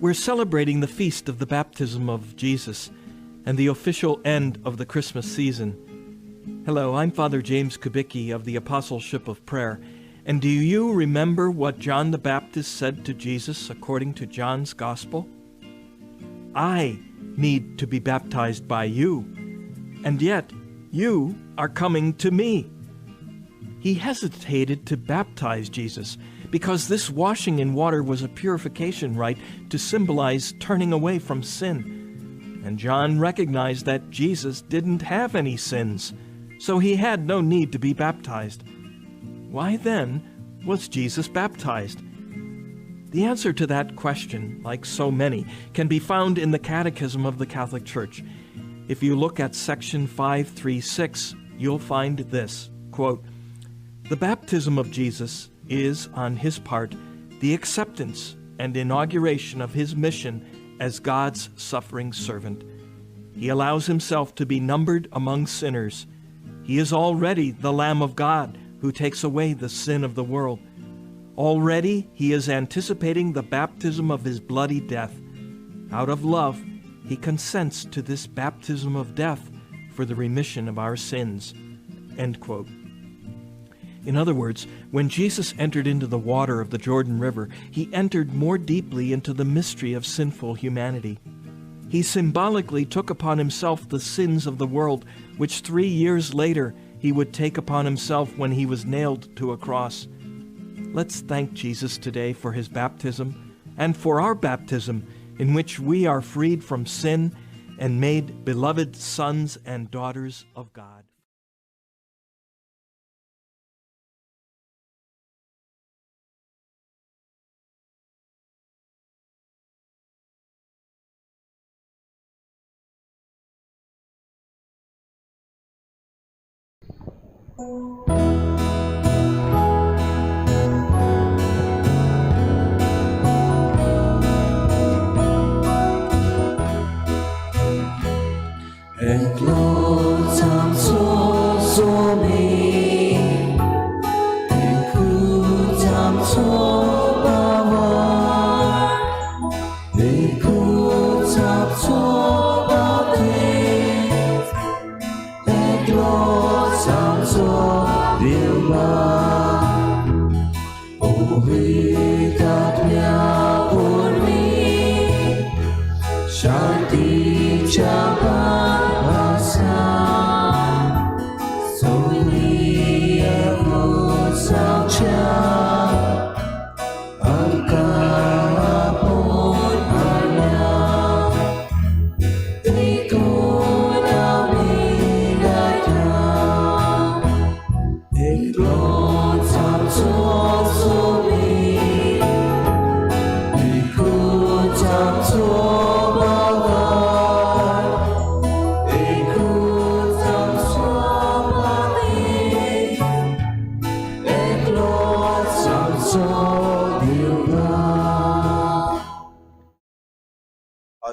We're celebrating the feast of the baptism of Jesus and the official end of the Christmas season. Hello, I'm Father James Kubicki of the Apostleship of Prayer. And do you remember what John the Baptist said to Jesus according to John's Gospel? I need to be baptized by you, and yet you are coming to me. He hesitated to baptize Jesus because this washing in water was a purification rite to symbolize turning away from sin. And John recognized that Jesus didn't have any sins, so he had no need to be baptized. Why then was Jesus baptized? The answer to that question, like so many, can be found in the Catechism of the Catholic Church. If you look at section 536, you'll find this, quote, "The baptism of Jesus is, on his part, the acceptance and inauguration of his mission as God's suffering servant. He allows himself to be numbered among sinners. He is already the Lamb of God who takes away the sin of the world. Already he is anticipating the baptism of his bloody death. Out of love, he consents to this baptism of death for the remission of our sins." End quote. In other words, when Jesus entered into the water of the Jordan River, he entered more deeply into the mystery of sinful humanity. He symbolically took upon himself the sins of the world, which 3 years later he would take upon himself when he was nailed to a cross. Let's thank Jesus today for his baptism and for our baptism, in which we are freed from sin and made beloved sons and daughters of God.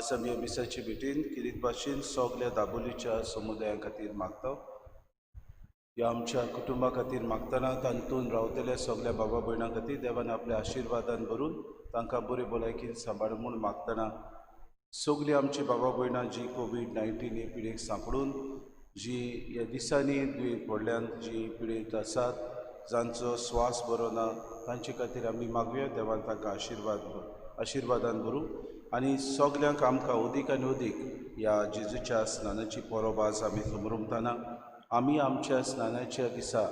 आज आमी मिसाचे भेटीन किरीत भाशेन सगल्या दाबोलीच्या समुदाया खातीर मागता. ह्या आमच्या कुटुंबा खातीर मागतना तातूंत रावतल्या सगल्या बाबा भयणां खातीर देवान आपल्या आशिर्वादान भरून तांकां बरी भलायकी सांबाळ म्हूण मागतना सगळीं आमची बाबा भयणां जी कोवीड-19 हे पिडेक सांपडून जी ह्या दिसांनी दुयेंत पडल्यान, जी पिडेस्त आसात, जांचो स्वास बरो ना, तांचे खातीर आमी मागुया देवान तांकां आशिर्वादान भरूं आनी सगल्यांक आमकां अदीक आनी अदीक ह्या जेजूच्या स्नानाची परब आज आमी समरमतना आमी आमच्या स्नानाच्या दिसा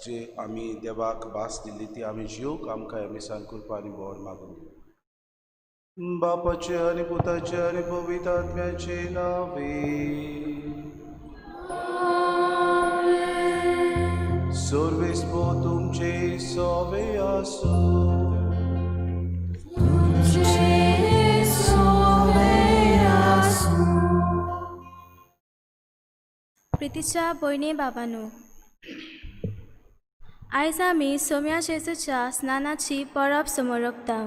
जे आमी देवाक भास दिल्ली ती आमी जिवक आमकां ह्या मिसान कृपा आनी भोवर मागून दिवं. बापाचे आनी पुताचे आनी पवित्र आत्म्याचे नांवे. सर्वेस्पो तुमचे सोवे आसूं. प्रितीच्या भयणी बाबानू, आयज आमी सोम्या जेजूच्या स्नानाची परब समोरकता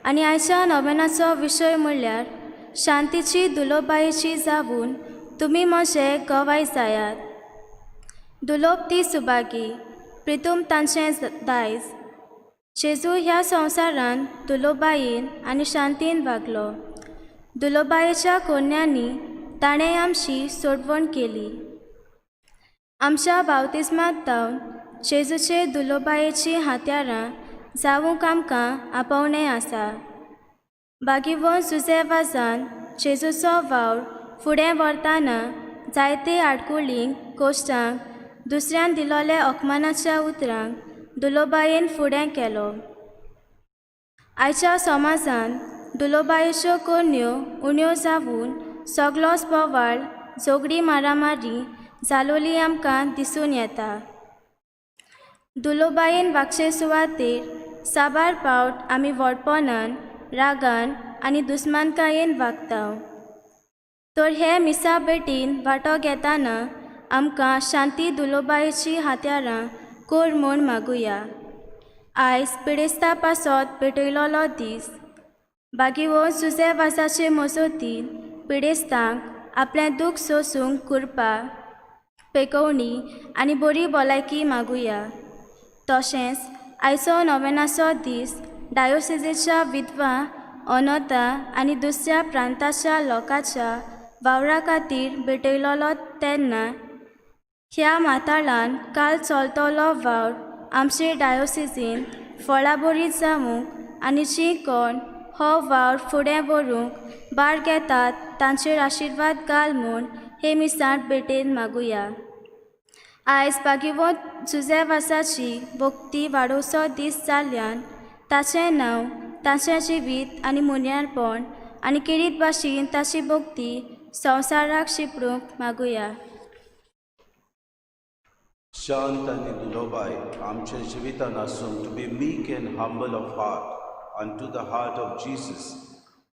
आनी आयच्या नोवेनाचो विशय म्हणल्यार शांतीची दुलोबायेची जावन तुमी म्हजे गवाय जायात. दुलोब ती सुभागी, प्रितूम तांचें दायज. जेजू ह्या संवसारान दुलोबायेन आनी शांतीन वागलो. दुलोबायेच्या कोन्यांनी ताणें आमची सोडवण केली. आमच्या बावतिस्मात जावन जेजूचे दुलोबायेची हात्यारां जावूंक आमकां आपोवणें आसा. बागीवोन जुजे वाजान जेजूचो वावर फुडें व्हरतना जायते आडकुळींक, कोश्टांक, दुसऱ्यान दिलोले अपमानाच्या उतरांक दुलोबायेन फुडें केलो. आयच्या समाजान दुलोबायेच्यो करण्यो उण्यो जावन सगलोच बोवाळ, झगडी, मारामारी जालोली आमकां दिसून येता. दुलोबायेन वागचे सुवातेर साबार पावट आमी व्हडपणान, रागान आनी दुस्मानकायेन वागता. तर हे मिसा भेटीन वांटो घेतना आमकां शांती दुलोबायेची हात्यारां कर म्हूण मागुया. आयज पिडेस्ता पासत पेटयलोलो दीस. बागीवो जुजे वाजाचे मजतीन पिडेस्तांक आपलें दूख सोसूंक कृपा, पेकोवणी आनी बरी भलायकी मागुया. तशेंच आयचो नोवेनाचो दीस डायोसिजीच्या विधवा, अनोता आनी दुसऱ्या प्रांताच्या लोकांच्या वावरा खातीर भेटयलोलो तेन्ना ह्या माताळान काल चलतलो वावर आमचे डायोसिजीन फळाबरीत जावंक आनी जी कोण हो वावर फुडें व्हरूंक भार घेतात तांचेर आशिर्वाद घाल म्हूण हे मिसांत भेटेन मागुया. आयज बागीवंत जुजे वासाची भक्ती वाडोवचो दीस जाल्ल्यान ताचें नांव, ताचें जिवीत आनी मुन्यारपण आनी केरीत भाशेन ताची भक्ती संवसाराक शिंपडूंक मागुया. शांत आनी दुलोबाय आमच्या जिवितान आसूंक, to be meek and humble of heart unto the heart of Jesus.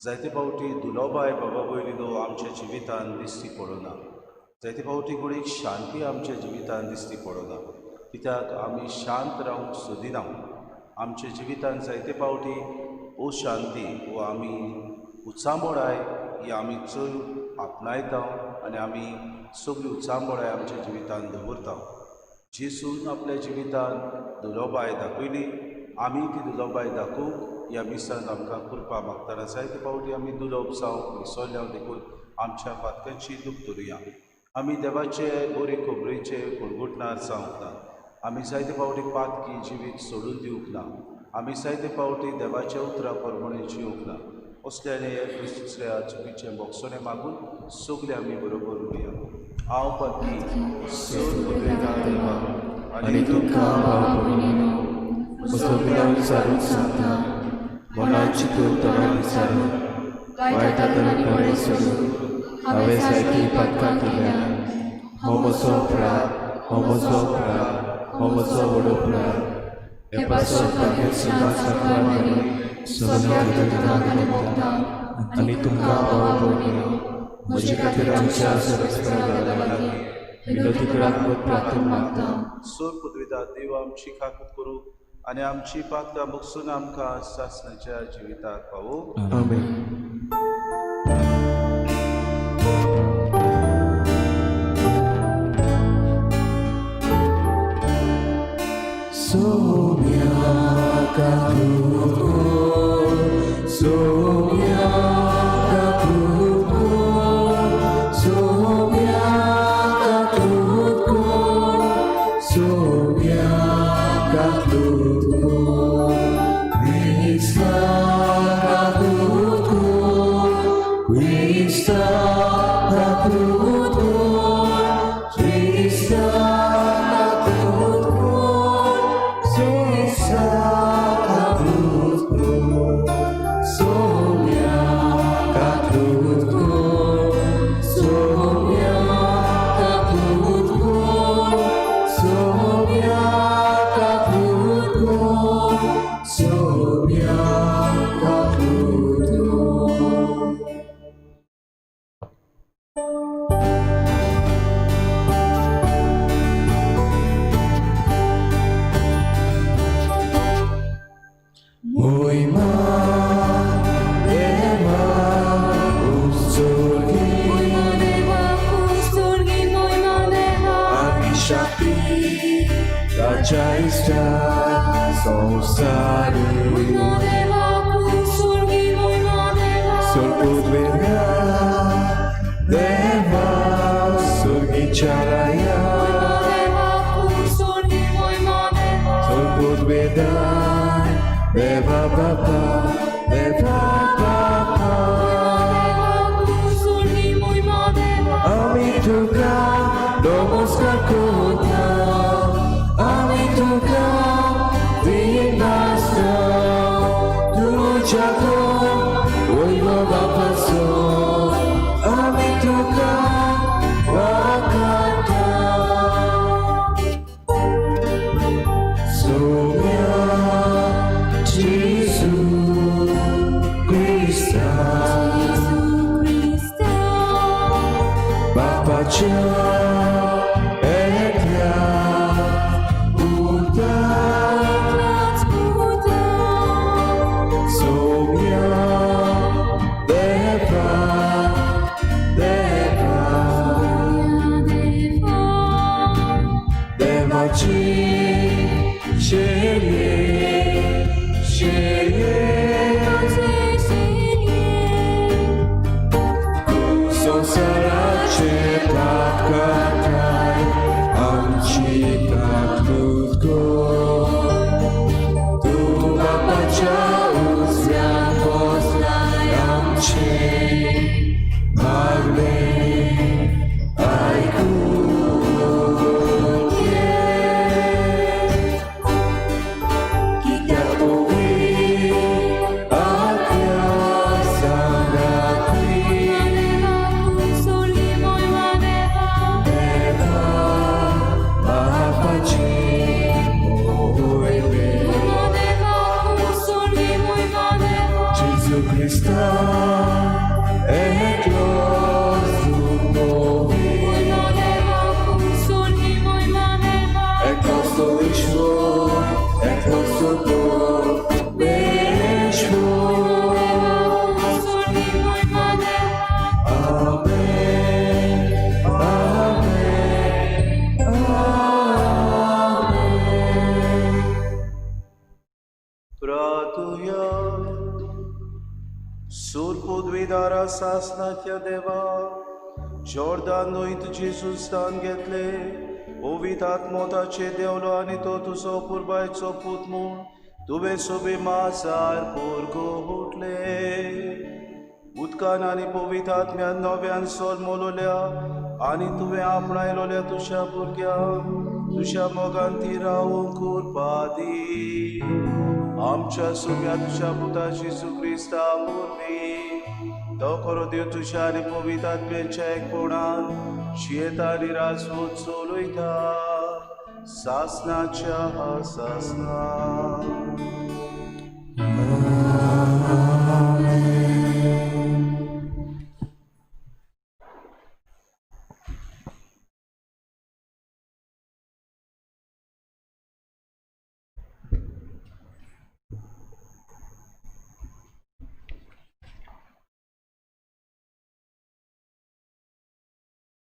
जायते फावटी दुलोबाय बाबा भयणीनो आमच्या जिवितान दिश्टी पडना. जायते फावटी घडये शांती आमच्या जिवितान दिश्टी पडना, कित्याक आमी शांत रावंक सोदिना. आमच्या जिवितान जायते फावटी अशांती वो आमी उचांबळाय ही आमी चड आपणायता आनी आमी सगळी उचांबळाय आमच्या जिवितान दवरता. जेजून आपल्या जिवितान दुलोबाय दाखयली, आमी ती दुलोबाय दाखोवंक ह्या मिसान आमकां कृपा मागतना जायते फावटी आमी दुलोब जावंक विसरल्या, देखून आमच्या पातकांची दूख धरुया. आमी देवाचे बरे खबरेचे कोलगुटणार जावंक ना. आमी जायते फावटी पातकी जिवीत सोडून दिवंक ना. आमी जायते फावटी देवाच्या उतरा प्रमाणे जिवंक ना. असल्याने दुसऱ्या चुकीचें बोगसणें मागून सगळे आमी बरोबर उरया. हांव पातकी सोद उलयता देवा आनी तुमकां भाव भयणीनो म्हजो विचारूंक सांगता, मनान चिंतून तणान विचारून वायट आनी बरें सोडून हांवें जायतीं पातकां केल्या. हो म्हजो अपराध, हो म्हजो अपराध, हो म्हजो व्हड अपराध. हे पासत सगळ्या आनी तुमकां भाव भयणीनो म्हजे खातीर आमच्या सर्वेस्परा देवा लागीं विनोदी करात म्हूण प्रार्थना मागता. सोर पुदविता देव आमची काकूत करूं आनी आमची पातकां बगसून आमकां सासणाच्या जिविताक पावो. आमेन. Sonia Katlutko, Krista Katlutko, Krista Katlutko, Krista Katlutko, Krista Katlutko, Sonia Katlutko, Sonia Katlutko, Sonia Katlutko, Sonia Katlutko. Moima Deva Usurgi Amishakti Rajaista Samsari Surpudveda Deva Surgi Charaya Surpudveda Deva Baba Deva Baba আমি তুকা নমস্কার করতাম, আমি তুকা আমি তুকা Sonia Gesù Cristo Bapacha Ekla Buddha Sonia Deva Deva Devachi Shirye Shirye संसाराचे पाप काठाय आमची प्राकृत गो तूं बापाच्या उजव्यान बसलाय आमचे मागणें आयकून घे. कित्याक पवित्र आत्म्या सांगाती देवा बापाची मोहिमे Gesù Cristo एकलो सुमोही एकलो ईश्वर एकलो परमेश्वर. Amen, Amen, Amen. प्रातुया सुरपुद्विदारा सासनाच्या देवा जॉर्दान न्हंयत जेजून स्थान घेतले पवित्र आत्मो ताचेर देंवलो आनी तो तुजो पुरबायचो पूत म्हूण तुवें सोबे माजार पोरगोटले उदकान आनी पवित्र आत्म्यान नव्यान सोलमलोल्या आनी तुवें आपणायलोल्या तुज्या भुरग्यांक तुज्या मोगान ती रावूंक कृपा दी. आमच्या सुम्या तुज्या पुता जेजू क्रिस्ता वरवीं तो खरो देव तुज्या आनी पवित्र आत्म्याच्या एकपणान जियेता आनी राजवट चलयता सासनाच्या सासना.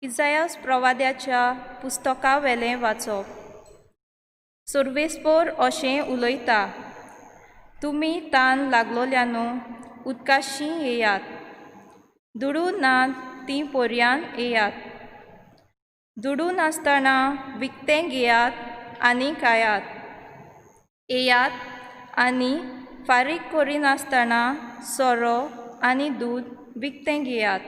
इजायास प्रवाद्याच्या पुस्तकावेलें वाचप. सुर्वेस्पोर अशें उलयता, तुमी तान लागलोल्यानो उदकाशी येयात, दुडू ना तीं पर्यान येयात, दुडू नासतना विकतें घेयात आनी खायात. येयात आनी फारीक करिनासतना सोरो आनी दूद विकतें घेयात.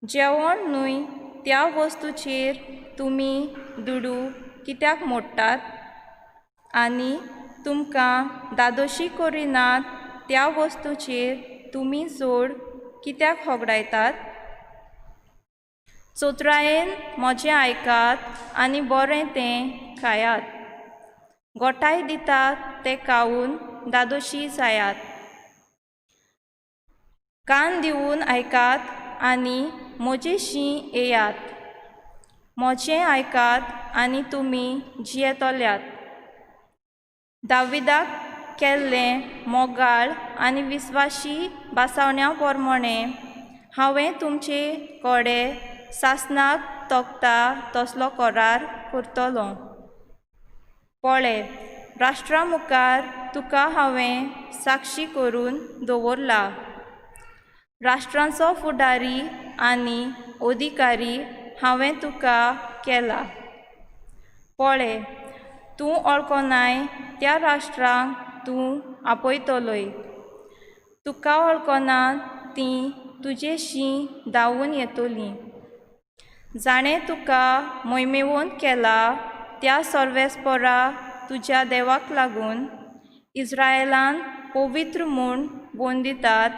जेवण न्हय त्या वस्तूचेर तुमी दुडू कित्याक मोडटात आनी तुमकां धादोशी करिनात त्या वस्तूचेर तुमी जोड कित्याक होगडायतात? चतुरायेन म्हजें आयकात आनी बरें तें खायात. घोटाय दितात तें खावन धादोशी जायात. कान दिवन आयकात आनी म्हजेशीं येयात. म्हजें आयकात आनी तुमी जियेतल्यात. दाविदाक केल्लें मोगाळ आनी विस्वाशी भासावण्या पोरमोणें हांवें तुमचे कोडे सासणाक तोखता तसलो करार करतलो. पळय, राष्ट्रा मुखार तुका हांवें साक्षी करून दवरला. राष्ट्रांचो फुडारी आनी अधिकारी हांवें तुका केला. पळय, तूं वळखनाय त्या राष्ट्रांक तूं आपयतलोय. तुका वळखना तीं तुजेशीं धांवून येतलीं. जाणें तुका मोहिमेवंत केला त्या सर्वेस्परा तुज्या देवाक लागून इस्रायलान पवित्र म्हूण बोंदितात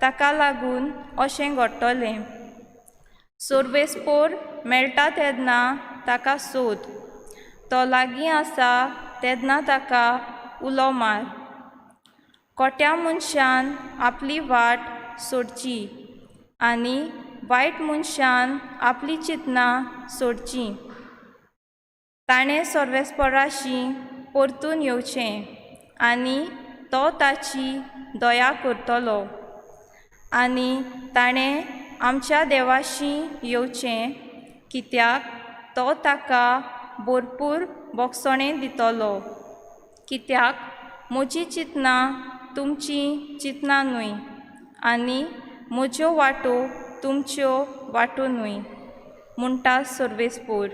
ताका लागून अशें घडटलें. सर्वेस्पोर मेळटा तेन्ना ताका सोद. तो लागीं आसा तेन्ना ताका उलो मार. खोट्या मनशान आपली वाट सोडची आनी वायट मनशान आपली चिंतनां सोडचीं. ताणें सर्वेस्पराशी परतून येवचें आनी तो ताची दया करतलो. आनी ताणें आमच्या देवाशी येवचें कित्याक तो ताका भरपूर बोगसणें दितलो. कित्याक म्हजी चिंतनां तुमचीं चिंतनां न्हय आनी म्हज्यो वाटो तुमच्यो वाटो न्हय म्हणटा सर्वेस्पोर.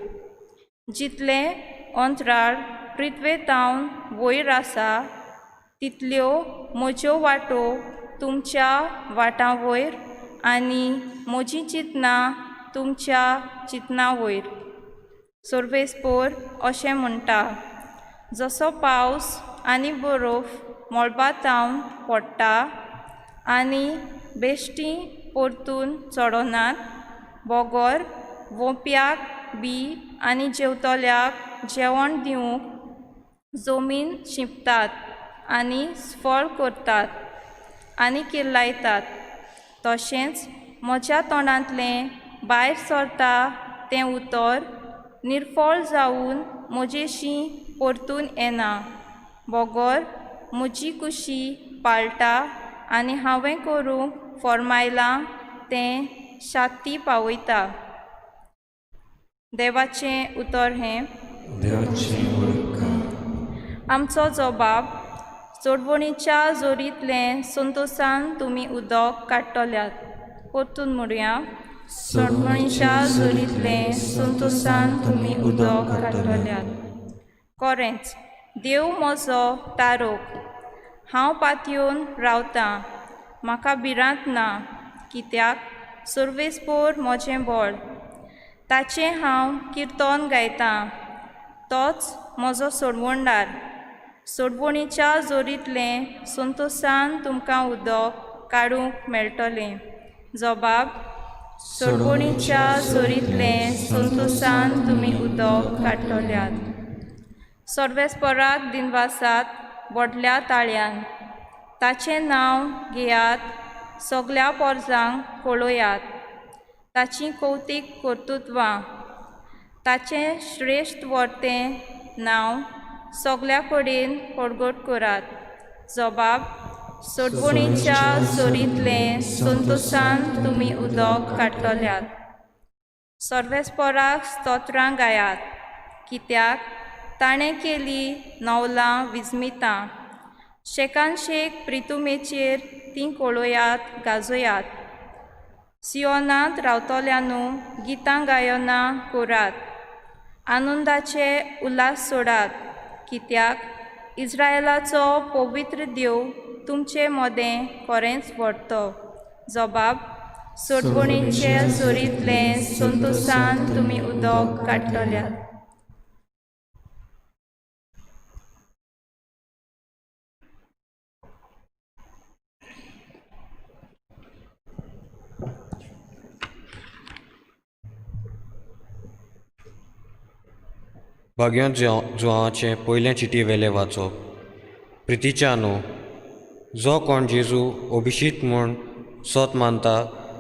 जितलें अंतराळ पृथ्वे तावन वयर आसा तितल्यो म्हज्यो वाटो तुमच्या वाटां वयर आनी म्हजीं चिंतनां तुमच्या चिंतनां वयर. सर्वेस्पोर अशें म्हणटा, जसो पावस आनी बरोफ मळबा तावन पडटा आनी बेश्टी परतून चडनात बगर वोंपयाक बी आनी जेवतल्याक जेवण दिवंक जमीन शिंपतात आनी स्फळ करतात आनी किल्लायतात, तशेंच म्हज्या तोंडांतलें भायर सरता तें उतर निर्फळ जावन म्हजेशी परतून येना बगर म्हजी कुशी पाळटा आनी हांवें करूंक फर्मायलां तें शाती पावयता. देवाचें उतर हें. आमचो जबाब चोडवणीच्या जोरींतलें संतोसान तुमी उदक काडटल्यात. परतून म्हणुया, चोडवणीच्या जोरींतलें संतोसान तुमी उदक काडटल्यात. खरेंच देव म्हजो तारोक, हांव पातयेवन रावतां, म्हाका भिरांत ना, कित्याक सर्वेस्पोर म्हजें बळ. ताचें हांव किर्तन गायतां, तोच म्हजो सोडवणदार. सोडवणीच्या जोरींतलें संतोसान तुमकां उदक काडूंक मेळटलें. जबाब सोडवणीच्या जोरींतलें संतोसान तुमी उदक काडटल्यात. सर्वेस्पराक दिनवासात व्हडल्या ताळ्यान, ताचें नांव घेयात, सगल्या पोरजांक पळयात, ताचीं कौतीक कर्तुत्वां, ताचें श्रेश्ठ वर्तें नांव सगल्या कडेन परगट करात. जबाब सोडवणीच्या जोरींतलें संतोसान तुमी उदक काडटल्यात. सर्वेस्पराक स्तोत्रां गायात, कित्याक ताणें केली नवलां विस्मितां. शेकानशेक प्रितुमेचेर तीं कळयात गाजयात. सियोनांत रावतल्यानू गितां गायनां करात. आनंदाचे उल्हास सोडात, कित्याक इस्रायलाचो पवित्र देव तुमचे मदें खरेंच व्हडतो। जबाब सोडवणीचे जोरींतलें संतोशान तुमी उदक काडटल्यात। भाग्यांत जुवांचे पयलें चिटी वेलें वाचप। प्रितीच्या न्हू, जो कोण जेजू अभिशीत म्हूण सत मानता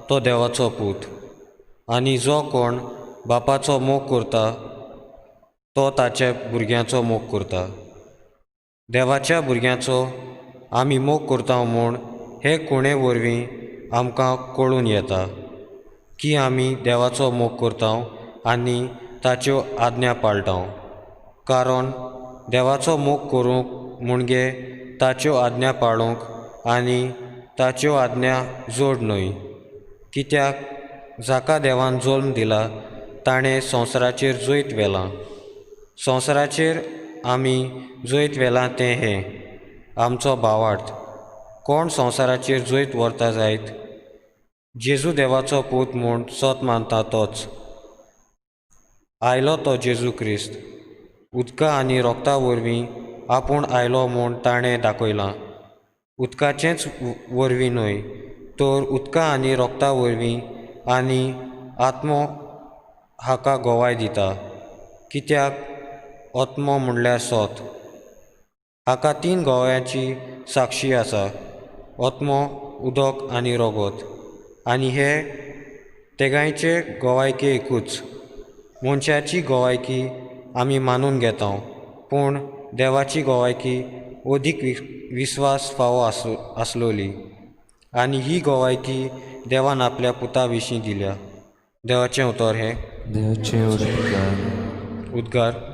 तो देवाचो पूत, आनी जो कोण बापाचो मोग करता तो ताच्या भुरग्यांचो मोग करता। देवाच्या भुरग्यांचो आमी मोग करता म्हूण हे खुणे वरवीं आमकां कळून येता की आमी देवाचो मोग करता आनी ताच्यो आज्ञा पाळटा। कारण देवाचो मोग करूंक म्हणजे ताच्यो आज्ञा पाळूंक आनी ताच्यो आज्ञा जोड न्हय, कित्याक जाका देवान जल्म दिला ताणें संवसाराचेर जैत व्हेलां। संवसाराचेर आमी जैत व्हेलां तें हें आमचो भावार्थ। कोण संवसाराचेर जैत व्हरता जायत? जेजू देवाचो पूत म्हूण सत मानता तोच। आयलो तो जेजू क्रिस्त उदका आनी रोगता वरवीं आपूण आयलो म्हूण ताणें दाखयलां। उदकाचेंच वरवीं न्हय तर उदका आनी रोगता वरवीं आनी आत्मो हाका गवाय दिता, कित्याक आत्मो म्हणल्यार सत। हाका तीन गवायांची साक्षी आसा, आत्मो, उदक आनी रोगत, आनी हे तेगांयचे गवायके एकूच। मनशाची गवायकी आमी मानून घेता, पूण देवाची गवायकी अदीक विस्वास फावो आसलोली, आनी ही गवायकी देवान आपल्या पुता विशीं दिल्या। देवाचें उतर हें। देवाचें उद्गार। उद्गार।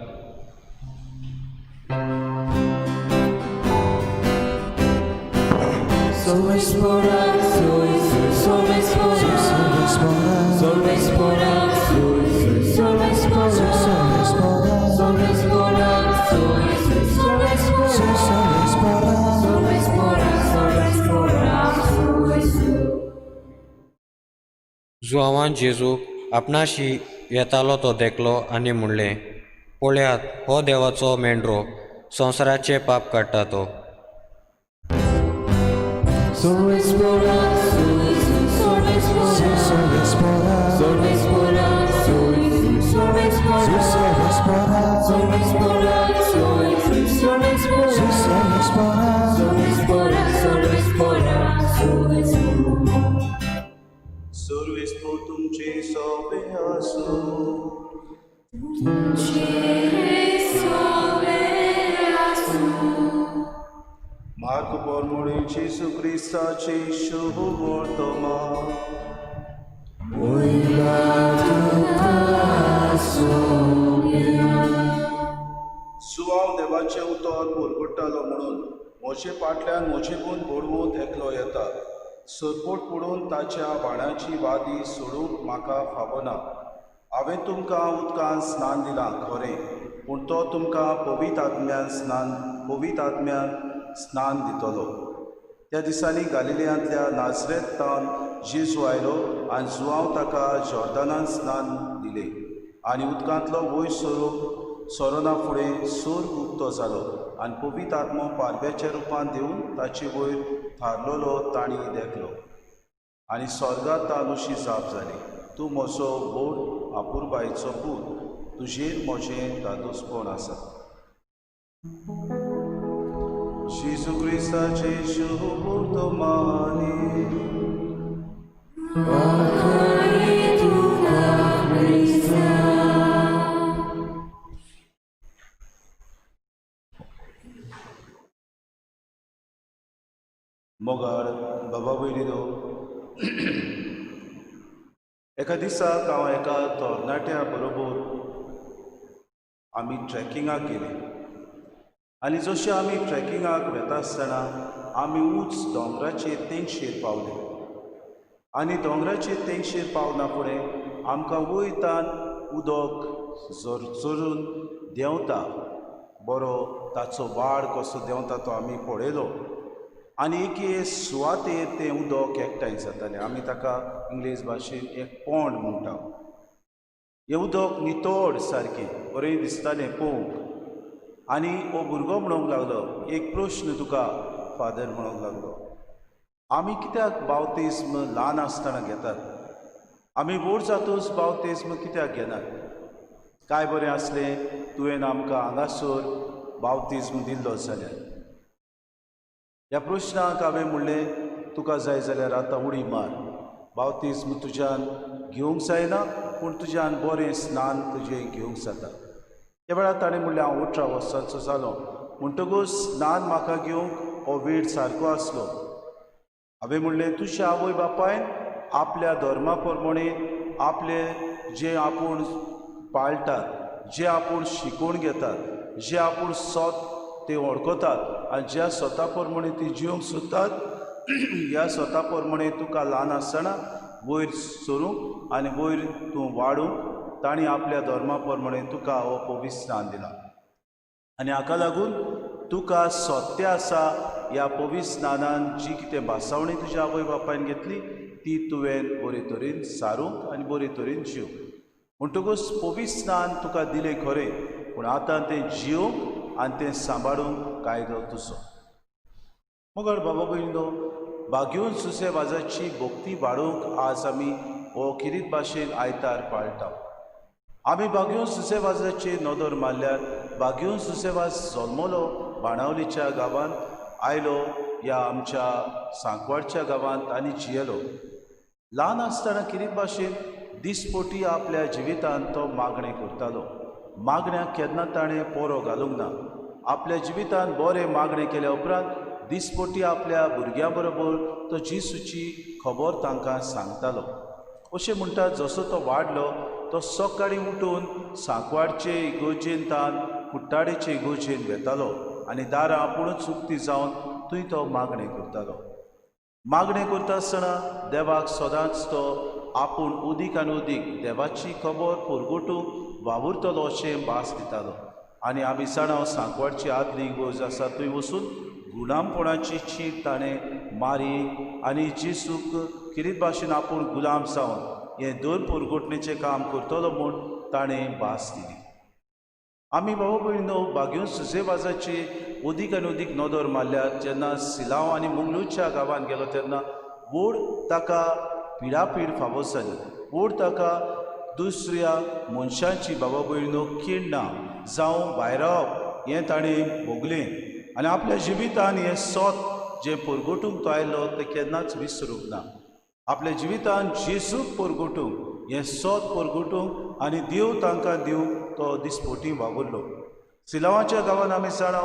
जुआवान जेजूक आपणाशी येतालो तो देखलो आनी म्हणलें, पळयात हो देवाचो मेंढरो, संवसाराचें पाप काडटा तो। तुमचे सोबे आसूं। मार्क पोरमोळी जेजू क्रिस्ताचे शुभ वर्तमान। सुवाव देवाचें उतर पुरगुट्टालो म्हणून म्हजे फाटल्यान म्हजेकून बडवून एकलो येता, सरपोट पडून ताच्या बाणाची वादी सोडूंक म्हाका फावना। हांवें तुमकां उदकान स्नान दिलां खरें, पूण तो तुमकां पवित्र आत्म्यान स्नान दितलो। त्या दिसांनी गालिलियांतल्या नाजरेतान जेजू आयलो आनी जुआंव ताका जॉर्दनान स्नान दिलें, आनी उदकांतलो वयर सरना फुडें सोर्ग उक्तो जालो आनी पवित्र आत्मो पारव्याच्या रुपान दिवन ताचे वयर थारलेलो तांणी देखलो। आनी स्वर्गांत तान अशी जाप जाली, तूं म्हजो व्हड आपुरबायेचो पूत, तुजेर म्हजें दादोसपण आसा। जेजू क्रिस्ताचें शुभ वर्तमान। मोगाळ बाबा भयणीनो, एका दिसाक हांव एका तरणाट्या बरोबर आमी ट्रेकिंगाक गेले, आनी जशें आमी ट्रेकिंगाक वेता आसतना आमी उंच दोंगराचे तेंगशेर पावले, आनी दोंगराचे तेंगशेर पावना फुडें आमकां वयतान उदक चोरून देंवता, बरो ताचो वाड कसो देंवता तो आमी पळयलो आनी एके सुवातेर तें उदक एकठांय जातालें. आमी ताका इंग्लीश भाशेन एक पोंड म्हणटा. हें उदक नितळ सारकें बरें दिसतालें पळोवंक. आनी हो भुरगो म्हणूंक लागलो, एक प्रश्न तुका फादर म्हणूंक लागलो, आमी कित्याक बावतिज्म ल्हान आसतना घेतात, आमी व्हड जातूच बावतिज्म कित्याक घेनात? काय बरें आसलें तुवें आमकां हांगासर बावतिज्म दिल्लो जाल्यार. ह्या प्रश्नाक हांवें म्हणलें, तुका जाय जाल्यार आतां उडी मार, बावतिज्म तुज्यान घेवंक जायना पूण तुज्यान बरें स्नान तुजें घेवंक जाता. त्या वेळार ताणें म्हणलें, हांव 18 वर्सांचो जालो म्हणटकूच स्नान म्हाका घेवंक हो वेळ सारको आसलो. हांवें म्हणलें, तुज्या आवय बापायन आपल्या धर्मा प्रमाणे आपले जे आपूण पाळटात, जे आपूण शिकोवन घेतात, जे आपूण सोत ते वळखतात आनी ज्या स्वता प्रमाणे ती जिवंक सोदतात ह्या स्वता प्रमाणे तुका ल्हान आसतना वयर सरूंक आनी वयर तूं वाडूंक तांणी आपल्या धर्मा प्रमाणे तुका हो पवित्र स्नान दिला आनी हाका लागून तुका सत्य आसा ह्या पवित्र स्नानान जी कितें भासावणी तुज्या आवय बापायन घेतली ती तुवें बरे तरेन सारूंक आनी बरे तरेन जिवंक. म्हणटकूच पवित्र स्नान तुका दिलें खरें, पूण आतां तें जिवंक आनी तें सांबाळूंक कायदो तुजो. मगर बाबा भयणीनो, बागेवन सुसे वाजाची भक्ती वाडोवंक आज आमी हो खेरीत भाशेन आयतार पाळटा. आमी बागेवन सुसे वाजाचेर नदर मारल्यार बागेवन सुसेवाज जल्मलो बाणावलीच्या गांवांत, आयलो ह्या आमच्या सांकवाडच्या गांवांत आनी जियेलो. ल्हान आसतना खेरीत भाशेन दिसपोटी आपल्या जिवितांत तो मागणें करतालो. मागण्याक केन्ना ताणें पोरो घालूंक ना. आपल्या जिवितांत बरें मागणें केल्या उपरांत दिसपोटी आपल्या भुरग्यां बरोबर तो जेजूची खबर तांकां सांगतालो. अशें म्हणटा, जसो तो वाडलो तो सकाळीं उठून सांकवाडचे इगोर्जेन तान कुट्टाडेचे इगोर्जेन वेतालो आनी दारां आपुणूच उक्ती जावन थंय तो मागणें करतालो. मागणें करता आसतना देवाक सदांच तो आपूण उदीक आनी उदीक देवाची खबर परगटूंक वावुरतलो अशें भास दितालो. आनी आमी जाणा सांकवाडची आदली इगोर्ज आसा थंय वचून गुलामपणाची चीट ताणें मारी आनी जेजूक खेरीत भाशेन आपूण गुलाम जावन हें दोन परगटणेचें काम करतलो म्हूण ताणें भास दिली. आमी बाबा भयणीनो, बागेवन सुसेवाजाची उदीक आनी उदीक नदर मारल्यार जेन्ना सिलांव आनी मंगळूरच्या गांवांत गेलो तेन्ना व्हड ताका पिडापीड फावो जाली. व्हड ताका दुसऱ्या मनशांची बाबा भयणीनो किण्णां जावं भायरावप हें ताणें भोगलें आनी आपल्या जिवितान हें सोत जें परगटूंक तो आयलो तें केन्नाच विसरूंक ना. आपल्या जिवितान जेजूक परगटूंक हें सोत परगटूंक आनी देव तांकां दिवंक तो दिसपोटी वावुरलो. सिलांवाच्या गांवांत आमी जाणा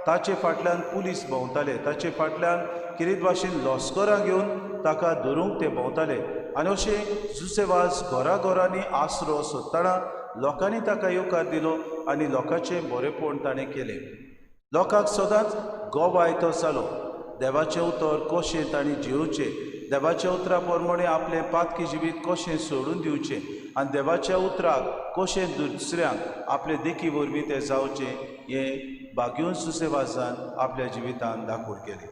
ताचे फाटल्यान पुलीस भोंवताले, ताचे फाटल्यान खेरीत भाशेन लश्करां घेवन ताका धरूंक ते भोंवताले आनी अशें जुसेवाज घरा घरांनी आसरो सोदतना लोकांनी ताका येवकार दिलो आनी लोकांचें बरेपण ताणें केलें. लोकांक सदांच गोवाय तो जालो. देवाचें उतर कशें तांणी जियोवचें, देवाच्या उतरा प्रमाणे आपलें पातकी जिवीत कशें सोडून दिवचें आनी देवाच्या उतराक कशें दुसऱ्यांक आपले देखी वरवीं तें जावचें हें बागेवन सुसेवाजान आपल्या जिवितान दाखोवन केलें.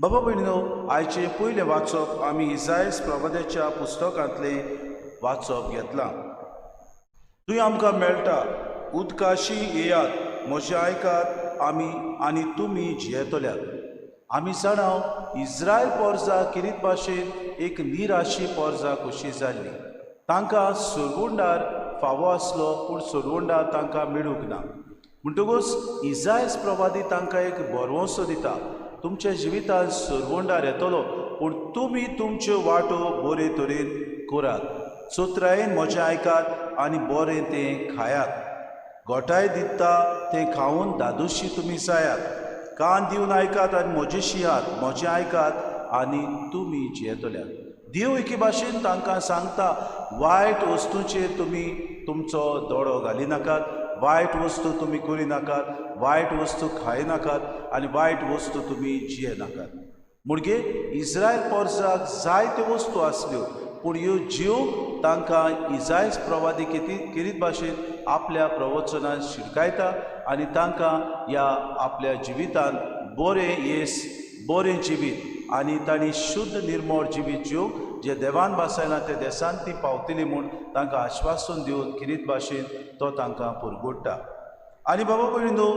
बाबा भयणीनो, आयचें पयलें वाचप आमी इजायस प्रवाद्याच्या पुस्तकांतलें वाचप घेतलां. थंय आमकां मेळटा, उदकाशी येयात, म्हजें आयकात आमी आनी तुमी जियेतल्यात. आमी जाणा इस्रायल पोरजा खेरीत भाशेन एक निराशी पोरजा कशी जाल्ली. तांकां सोडवणदार फावो आसलो पूण सोडवणदार तांकां मेळूंक ना. म्हणटकूच इजायस प्रवादी तांकां एक भरवंसो दिता, तुमच्या जिवितांत सोडवणदार येतलो पूण तुमी तुमच्यो वाटो बरे तरेन करात, चतुरायेन म्हजें आयकात आनी बरें तें खायात, गोठाय दिता तें खावन दादोशी तुमी जायात, कान दिवन आयकात आनी म्हजें शियात, म्हजें आयकात आनी तुमी जियेतल्यात. देव एके भाशेन तांकां सांगता, वायट वस्तूचेर तुमी तुमचो दोळो घालिनाकात, वायट वस्तू तुमी करिनाकात, वायट वस्तू खायनाकात आनी वायट वस्तू तुमी जियेनाकात. म्हणगे इस्रायल पोरसाक जायत्यो वस्तू आसल्यो पूण ह्यो जीव तांकां इजायस प्रवादी किरीत भाशेन आपल्या प्रवचनान शिडकायता आनी तांकां ह्या आपल्या जिवितान बरें येस, बरें जिवीत आनी तांणी शुद्ध निर्मळ जिवीत जिवंक जे देवान भासायना ते देसान ती पावतली म्हूण तांकां आश्वासन दिवन किरीत भाशेन तो तांकां पुरगुडटा. आनी बाबा भयणीनो,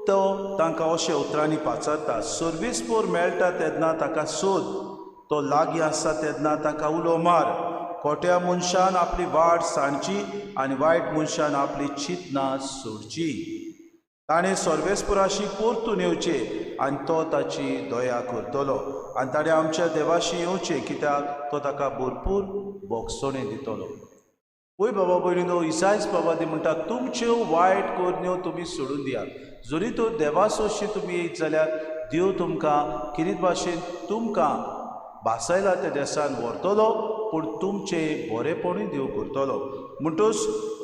तो तांकां अशे उतरांनी पाचारता, सर्वीस पोर मेळटा तेन्ना ताका सोद, तो लागीं आसता तेन्ना ताका उलो मार. खोट्या मनशान आपली वाट सांडची आनी वायट मनशान आपली चिंतनां सोडची. ताणें सर्वेस्पुराशी परतून येवचें आनी तो ताची दया करतलो आनी ताणें आमच्या देवाशी येवचें, कित्याक तो ताका भरपूर बोगसणें दितलो. पळय बाबा भयणीनो, इसायस बाबा म्हणटा, तुमच्यो वायट करण्यो तुमी सोडून दियात. जरी तर देवासोशी तुमी येयत जाल्यार देव तुमकां किरीत भाशेन तुमकां भासायला त्या देसान व्हरतलो, पूण तुमचें बरेपणूय देव करतलो. म्हणटूच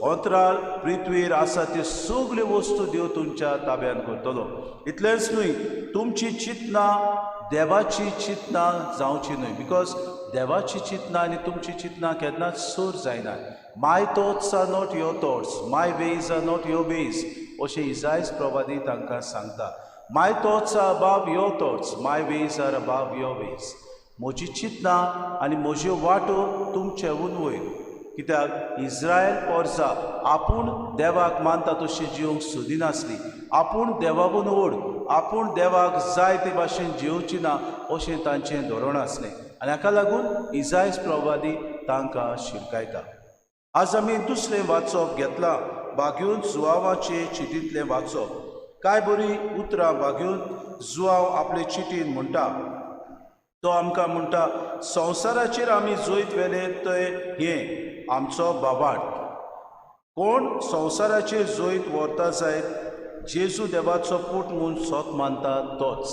अंतराळ पृथ्वीर आसा त्यो सगल्यो वस्तू देव तुमच्या ताब्यान करतलो. इतलेंच न्हय, तुमची चिंतनां देवाची चिंतनां जावची न्हय, because देवाची चिंतनां आनी तुमची चिंतनां केन्नाच सर जायना. My thoughts are not your thoughts, my ways are not your ways, अशें इजायस प्रवादी तांकां सांगता. My thoughts are above your thoughts, my ways are above your ways. म्हजी चिंतनां आनी म्हज्यो वाटो तुमचे वयर. कित्याक इस्रायल पोरसा आपूण देवाक मानता तशी जिवंक सोदिनासली, आपूण देवाकून व्हड, आपूण देवाक जाय ते भाशेन जिवची ना अशें तांचें धोरण आसलें आनी हाका लागून इजायस प्रवादी तांकां शिरकायता. आज आमी दुसरें वाचप घेतलां, बागेवन जुवावाचे चिटींतलें वाचप. कांय बरीं उतरां बागेवन जुवाव आपले चिटीन म्हणटा. तो आमकां म्हणटा, संवसाराचेर आमी जैत व्हेलें तें हें आमचो बाबाट. कोण संवसाराचेर जैत व्हरता जायत, जेजू देवाचो पूत म्हूण सोत मानता तोच.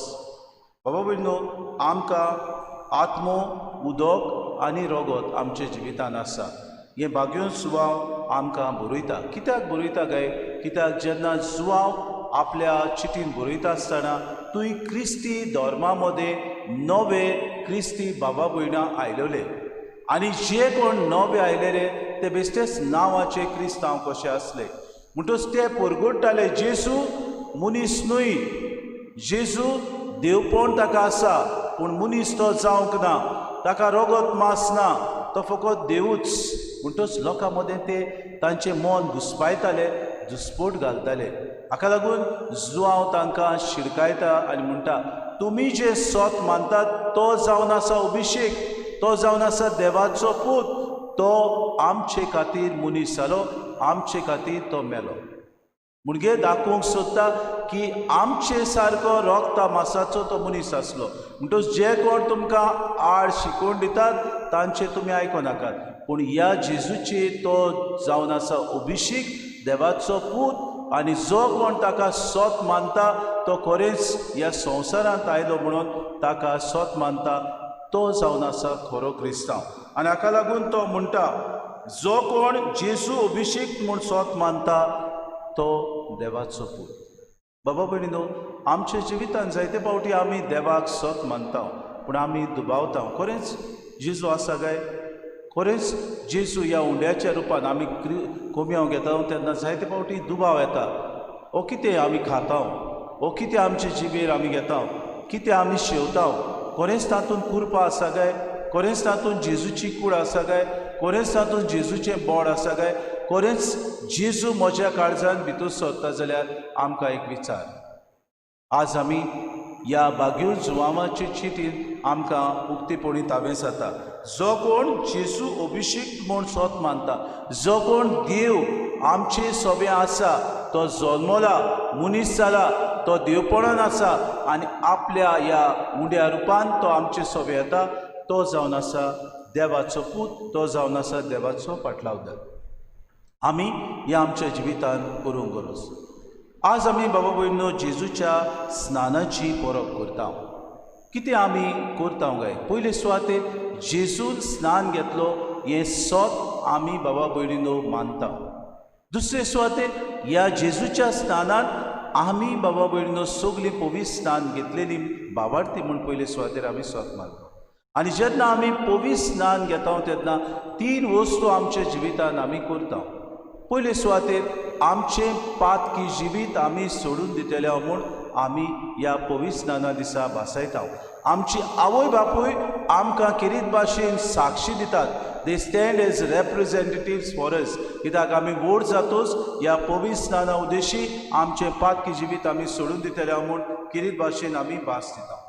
बाबा भयणीनो, आमकां आत्मो, उदक आनी रगत आमच्या जिवितान आसा. हें बागेवन जुवाव आमकां बरयता. कित्याक बरयता काय? कित्याक जेन्ना जुवाव आपल्या चिटीन बरयता आसतना तुंय क्रिस्ती धर्मा मदें नवे क्रिस्ती बाबा भयणां आयलेले आनी जे कोण नवे आयलेले ते बेश्टेच नांवाचे क्रिस्तांव कशे आसले. म्हणटच ते परगडटाले जेजू मनीस न्हय, जेजू देवपण ताका आसा, पूण मनीस तो जावंक ना, ताका रगत मास ना, तो फकत देवूच. म्हणटच लोकां मदें ते तांचें मन घुसपायताले, दुस्पोट घालताले. हाका लागून जुवांव तांकां शिडकायता आनी म्हणटा, तुमी जे सोत मानतात तो जावन आसा अभिशेक, तो जावन आसा देवाचो पूत, तो आमचे खातीर मनीस जालो, आमचे खातीर तो मेलो. म्हणगे दाखोवंक सोदता की आमचे सारको रोगता मासाचो तो मनीस आसलो. म्हणटच जे कोण तुमकां आड शिकोवन दितात तांचे तुमी आयको नाकात, पूण ह्या जेजूचे तो जावन आसा अभिशेक, देवाचो पूत, आनी जो कोण ताका सोत मानता तो खरेंच ह्या संवसारांत आयलो म्हणून ताका सोत मानता तो जावन आसा खरो क्रिस्तांव. आनी हाका लागून तो म्हणटा, जो कोण जेजू अभिशेक म्हूण सोत मानता तो देवाचो पूत. बाबा भयणीनो, आमच्या जिवितान जायते फावटी आमी देवाक सोत मानता, पूण आमी दुबावता, खरेंच जेजू आसा काय? खरेंच जेजू ह्या उंड्याच्या रुपान आमी कोमयांव घेता तेन्ना जायते फावटी दुबाव येता, ओ कितें आमी खाता, ओ कितें आमचे जिबेर आमी घेता, कितें आमी शेवता, खरेंच तातूंत कुरपा आसा काय? खरेंच तातूंत जेजूची कूड आसा काय? खरेंच तातूंत जेजूचें बोड आसा काय? खरेंच जेजू म्हज्या काळजान भितर सरता जाल्यार आमकां एक विचार. आज आमी ह्या बागेव जुवांवाचे चिटीन आमकां उक्तेपणी तावें जाता, जो कोण जेजू अभिशेक म्हूण सोत मानता, जो कोण देव आमचे सोबे आसा, तो जल्मला, मनीस जाला, तो देवपणान आसा आनी आपल्या ह्या उंड्या रुपान तो आमचे सोबे येता, तो जावन आसा देवाचो पूत, तो जावन आसा देवाचो पाटलावदार. आमी ह्या आमच्या जिवितान करूंक गरज. आज आमी बाबा भयणीनो जेजूच्या स्नानाची परब करता. कितें आमी करता काय? पयले सुवातेर जेजून स्नान घेतलो हें सोत आमी बाबा भयणीनो मानता. दुसरे सुवातेर ह्या जेजूच्या स्नानान आमी बाबा भयणीनो सगळीं पवित्र स्नान घेतलेली बाबार्थी म्हूण पयले सुवातेर आमी सोत मानता. आनी जेन्ना आमी पवित्र स्नान घेता तेन्ना तीन वस्तू आमच्या जिवितान आमी करता. पयले सुवातेर आमचें पातकी जिवीत आमी सोडून दितले म्हूण आमी ह्या पवित्र स्नाना दिसा भासायता. आमची आवय बापूय आमकां खेरीत भाशेन साक्षी दितात. They stand as representatives for us. कित्याक आमी व्हड जातोच ह्या पवित्र स्नाना उद्देशी आमचें पातकी जिवीत आमी सोडून दितले म्हूण खेरीत भाशेन आमी भास दिता.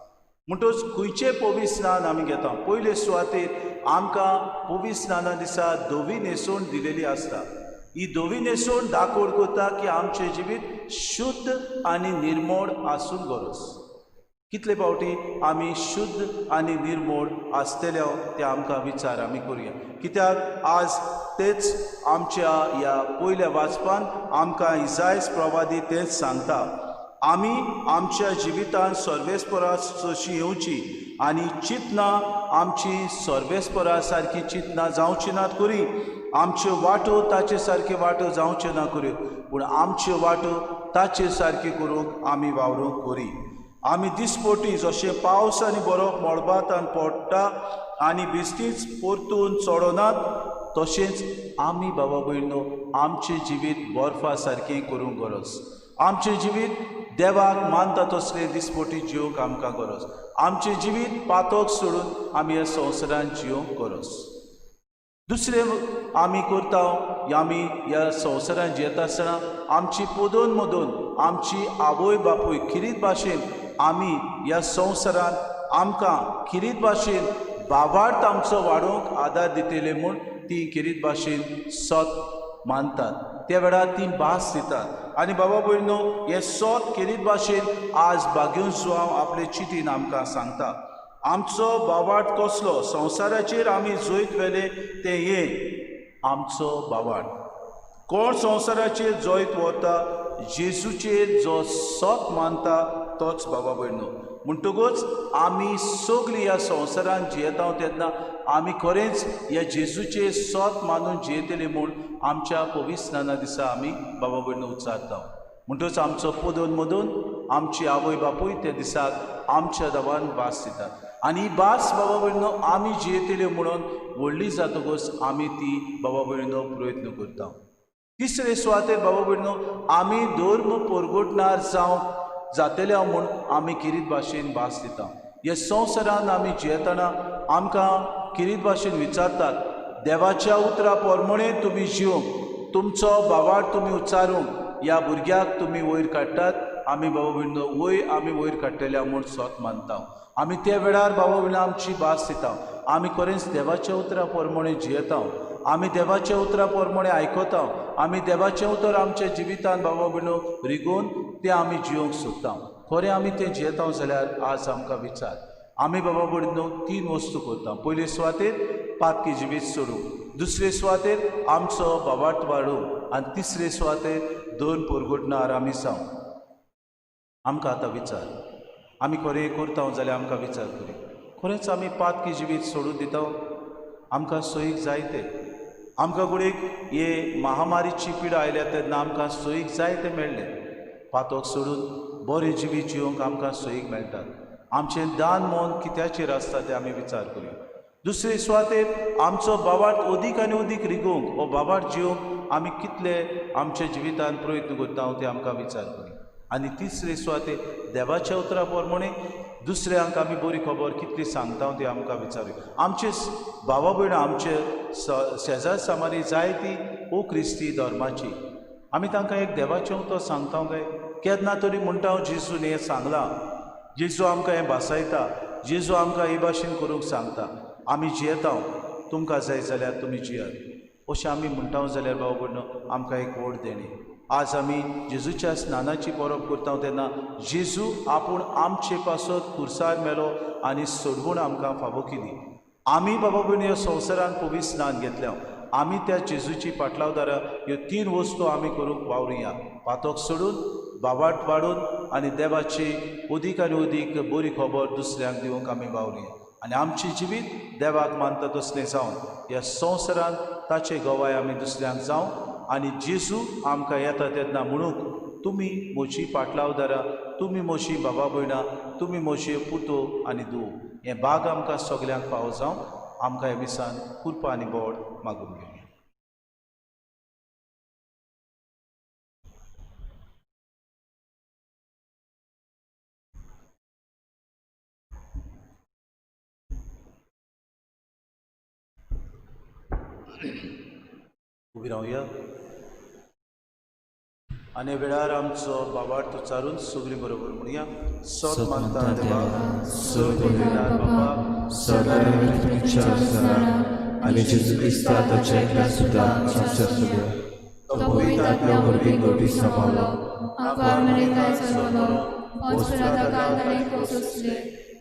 म्हणटच खंयचें पवित्र स्नान आमी घेता? पयले सुवातेर आमकां पवित्र स्नाना दिसा धवी न्हेसवण दिलेली आसता. ही धवी न्हेसवण दाखोवड करता की आमचें जिवीत शुद्ध आनी निर्मोड आसूंक गरज. कितले फावटी आमी शुद्ध आनी निर्मोड आसतले ते आमकां विचार आमी करुया. कित्याक आज तेच आमच्या ह्या पयल्या वाचपान आमकां इजायस प्रवादी तेच सांगता, आमी आमच्या जिवितान सर्वेस्परा जशी येवची आनी चिंतनां आमची सर्वेस्परा सारकी चिंतनां जावची नात करी, आमच्यो वाटो ताचे सारक्यो वाटो जावच्यो ना कऱ्यो, पूण आमच्यो वाटो ताचे सारक्यो करूंक आमी वावरूंक करी. आमी दिसपोटी जशें पावस आनी बरोफ मळबांत पडटा आनी बेश्टीच परतून चडनात, तशेंच आमी बाबा भयणो आमचें जिवीत बर्फा सारकें करूंक गरज. आमचें जिवीत देवाक मानता तसलें दिसपोटी जिवंक आमकां गरज. आमचें जिवीत पातक सोडून आमी ह्या संवसारांत जिवंक गरज. दुसरें आमी करता, आमी ह्या संवसारांत जियेता आसतना आमची पदोन मदून आमची आवय बापूय खेरीत भाशेन आमी ह्या संवसारांत आमकां खेरीत भाशेन बाबार्थ आमचो वाडोवंक आदार दितले म्हूण ती खेरीत भाशेन सत मानतात. त्या वेळार ती भास दितात. आनी बाबा भयणो हें सत खेरीत भाशेन आज बागेवन जुआंव आपले चिटीन आमकां सांगता. आमचो बावाट कसलो? संवसाराचेर आमी जैत व्हेलें तें हें आमचो बावाट. कोण संवसाराचेर जैत व्हरता? जेजूचेर जो सत मानता तोच बाबा भयणो. म्हणटकूच आमी सगळीं ह्या संवसारांत जियेता तेन्ना आमी खरेंच ह्या जेजूचेर सत मानून जियेतले म्हूण आमच्या पवित्र स्नाना दिसा आमी बाबा भयणो उच्चारता. म्हणटकच आमचो पदोन मदून आमची आवय बापूय त्या दिसाक आमच्या देवान भास दितात. आनी ही भास बाबा भयणो आमी जियेतले म्हणून व्हडली जातकच आमी ती बाबा भयणो प्रयत्न करता. तिसरे सुवातेर बाबा भयणो आमी धर्म परगटणार जावं जातले म्हूण आमी खेरीत भाशेन भास दिता. ह्या संवसारान आमी जियेतना आमकां खेरीत भाशेन विचारतात, देवाच्या उतरा प्रमाणे तुमी जिवंक, तुमचो बावाट तुमी उच्चारूंक, ह्या भुरग्याक तुमी वयर काडटात. आमी बाबा भयणो वयर आमी वयर काडटले म्हूण सत मानता. आमी त्या वेळार बाबा भयणो आमची भास दिता. आमी खरेंच देवाच्या उतरा प्रमाणे जियेता, आमी देवाच्या उतरा प्रमाणे आयकता, आमी देवाचें उतर आमच्या जिवितान बाबा भयणो रिगोवन तें आमी जिवंक सोदता. खरें आमी तें जियेता जाल्यार आज आमकां विचार आमी बाबा भयणो तीन वस्तू करता. पयले सुवातेर पातकी जिवीत सोडूं, दुसरे सुवातेर आमचो बावाट वाडूं, आनी तिसरे सुवातेर दोन परगटणार आमी जावं. आमकां आतां विचार आमी खरें करता जाल्यार आमकां विचार करी, खरेंच आमी पातकी जिवीत सोडून दिता? आमकां सोयीक जायते, आमकां घडयेक हे महामारीची पिडा आयल्या तेन्ना आमकां सोयीक जायते मेळ्ळें. पातक सोडून बरें जिवीत जिवंक आमकां सोयीक मेळटात. आमचें दान मन कित्याचेर आसता तें आमी विचार करुया. दुसरे सुवातेर आमचो बावाट अदीक आनी अदीक रिगोवंक हो बावाट जिवंक आमी कितले आमच्या जिवितान प्रयत्न करता ते आमकां विचार करुया. आनी तिसरे सुवातेर देवाच्या उतरा प्रमाणे दुसऱ्यांक आमी बरी खबर कितली सांगता ती आमकां विचारुया. आमचे भावा भयणां आमचे शेजार सामारी जायती ओ क्रिस्ती धर्माची, आमी तांकां एक देवाचें उतर सांगता काय? केन्ना तरी म्हणटा जेजून हें सांगलां, जेजू आमकां हें भासायता, जेजू आमकां हे भाशेन करूंक सांगता, आमी जियेता, तुमकां जाय जाल्यार तुमी जियात, अशें आमी म्हणटा जाल्यार बाबा भयणो आमकां एक व्हड देणें. आज आमी जेजूच्या स्नानाची परब करता तेन्ना जेजू आपूण आमचे पासत खुर्सार मेलो आनी सोडवण आमकां फावो केली. आमी बाबा भयणो ह्या संवसारान पवित्र स्नान घेतल्या, आमी त्या जेजूची पाटलावदारां ह्यो तीन वस्तू आमी करूंक वावरुया. पातक सोडून, बावाट वाडून आनी देवाची अदीक आनी अदीक बरी खबर दुसऱ्यांक दिवंक आमी वावरुया. आनी आमचें जिवीत देवाक मानता तसलें जावन ह्या संवसारान ताचे गवाय आमी दुसऱ्यांक जावं. आनी जेजू आमकां येता तेन्ना म्हणूंक, तुमी म्हजी पाटलावदारां, तुमी म्हजी बाबा भयणां, तुमी म्हजी पुतो आनी धूव. हें बाग आमकां सगल्यांक फावो जावं. आमकां ह्या मिसान कृपा आनी बोड मागून घेवया. उबी रावया आनी वेळार आमचो बाबार्थ उच्चारून सगळीं बरोबर म्हणया. सत मानता देवा सर्व बाबा आनी जेजू क्रिस्ता ताच्या एकल्या सुद्दां आमच्या सगळ्या तो पवित्र आत्म्या वरवीं गोटी सांबाळलो आंकवार मरेताय चलवलो हॉस्पिटलांत ताणें सोंसले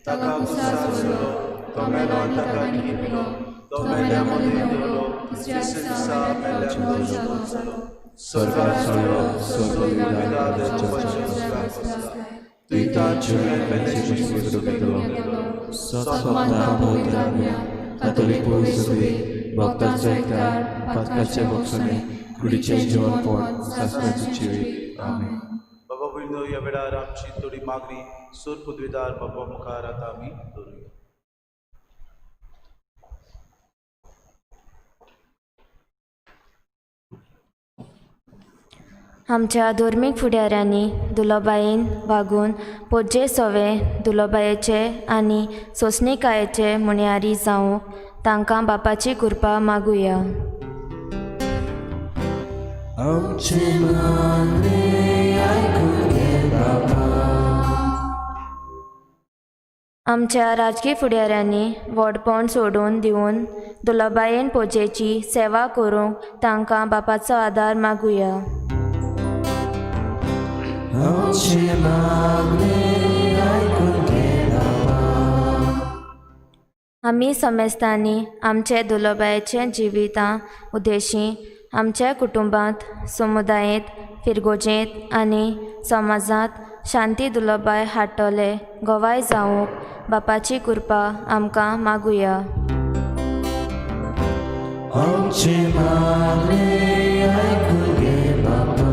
ताका कुसार सोडलो तो मेलो आनी ताका लिपलो तो तो मेल्या मेल्या मदें मदें देंवलो देंवलो तिसऱ्या तिसऱ्या दिसा दिसा मेल्या मेल्यांत जिवंत जालो जालो स्वर्गार चडलो सर्व सत पवित्र आत्म्या कातोलीक पवित्र सभे भक्तांचो एकचार पातकाचे बक्षणे कुडीचें जिवनपण शास्त्राचें जिवीत. आमेन. बाबा भयणीनो, ह्या वेळार आमची थोडी मागणी सूर पदवीदार बाबा मुखार आतां आमी दवरुया. आमच्या धर्मीक फुडाऱ्यांनी दुलोबायेन वागून पोजे सोवे दुलोबायेचे आनी सोंसणीकायेचे मुणयारी जावंक तांकां बापाची कृपा मागुया. आमचे मागणें आयकून घे बाबा. आमच्या राजकी फुडाऱ्यांनी व्हडपण सोडून दिवन दुलोबायेन पोजेची सेवा करूंक तांकां बापाचो आदार मागुया. आमचे मागणें आयकून घे बाबा. आमी समेस्तांनी आमचे दुलोबायेचें जिवितां उद्देशी आमच्या कुटुंबांत, समुदायेंत, फिरगोजेंत आनी समाजांत शांती दुलोबाय हाडटले गवाय जावंक बापाची कृपा आमकां मागुया. आमचे मागणें आयकून घे बाबा.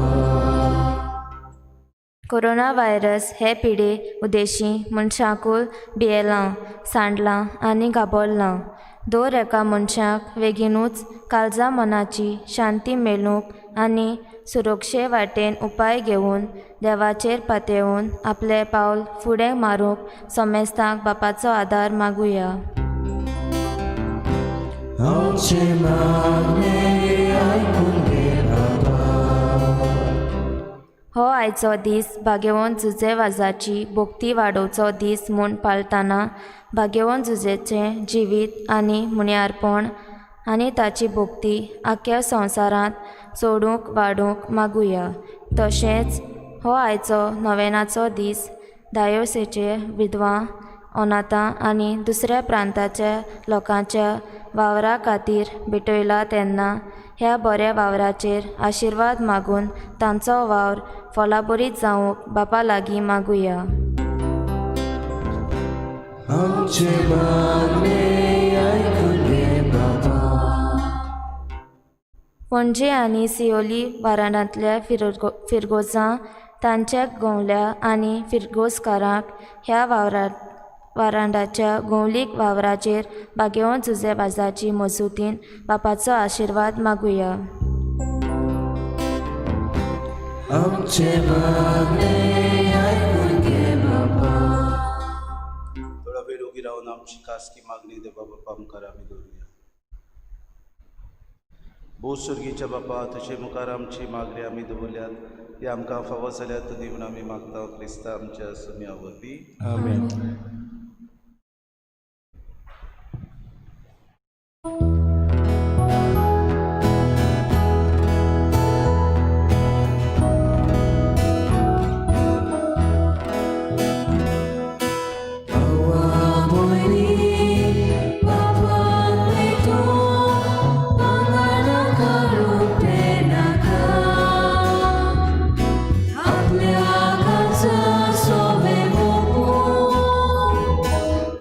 कोरोना व्हायरस हे पिडे उद्देशी मनशाकूय भियेलां, सांडलां आनी घाबरलां. दर एका मनशाक बेगीनूच काळजा मनाची शांती मेळूंक आनी सुरक्षे वाटेन उपाय घेवन देवाचेर पातेवन आपलें पावल फुडें मारूंक समेस्तांक बापाचो आदार मागुया. आमचे मागणें आयकून घे बाबा. हो आयचो दीस भाग्यवंत जुजे वाजाची भोक्ती वाडोवचो दीस म्हूण पाळटना भाग्यवंत जुजेचें जिवीत आनी मुण्यारपण आनी ताची भोक्ती आख्ख्या संवसारांत सोडूंक वाडूंक मागुया. तशेंच हो आयचो नोवेनाचो दीस दायोसेचे विधवा, अनाथां आनी दुसऱ्या प्रांताच्या लोकांच्या वावरा खातीर भेटयला तेन्ना ह्या बऱ्या वावराचेर आशिर्वाद मागून तांचो वावर फलाबरीत जावंक बापा लागीं मागुया. आमचे मागणें आयकून घे बाबा. पणजे आनी सियोली वाराणांतल्या फिरगोजां तांच्या गवल्या आनी फिरगोजकारांक ह्या वारांडाच्या गवलीक वावराचेर भाग्यवंत जुजे वाजाची मजुतीन बापाचो आशिर्वाद मागुया. आमचे मागणें आयकून घे बाबा. थोडो वेळ उगी रावन आमची खासगी मागणी देवा बापा मुखार आमी दवरुया. भोव सुर्गीच्या बापा, तुजे मुखार आमची मागणी आमी दवरल्यात ती आमकां फावो जाल्यार तूं दिवन आमी मागता क्रिस्ता आमच्या सुम्या वरवीं. आमेन.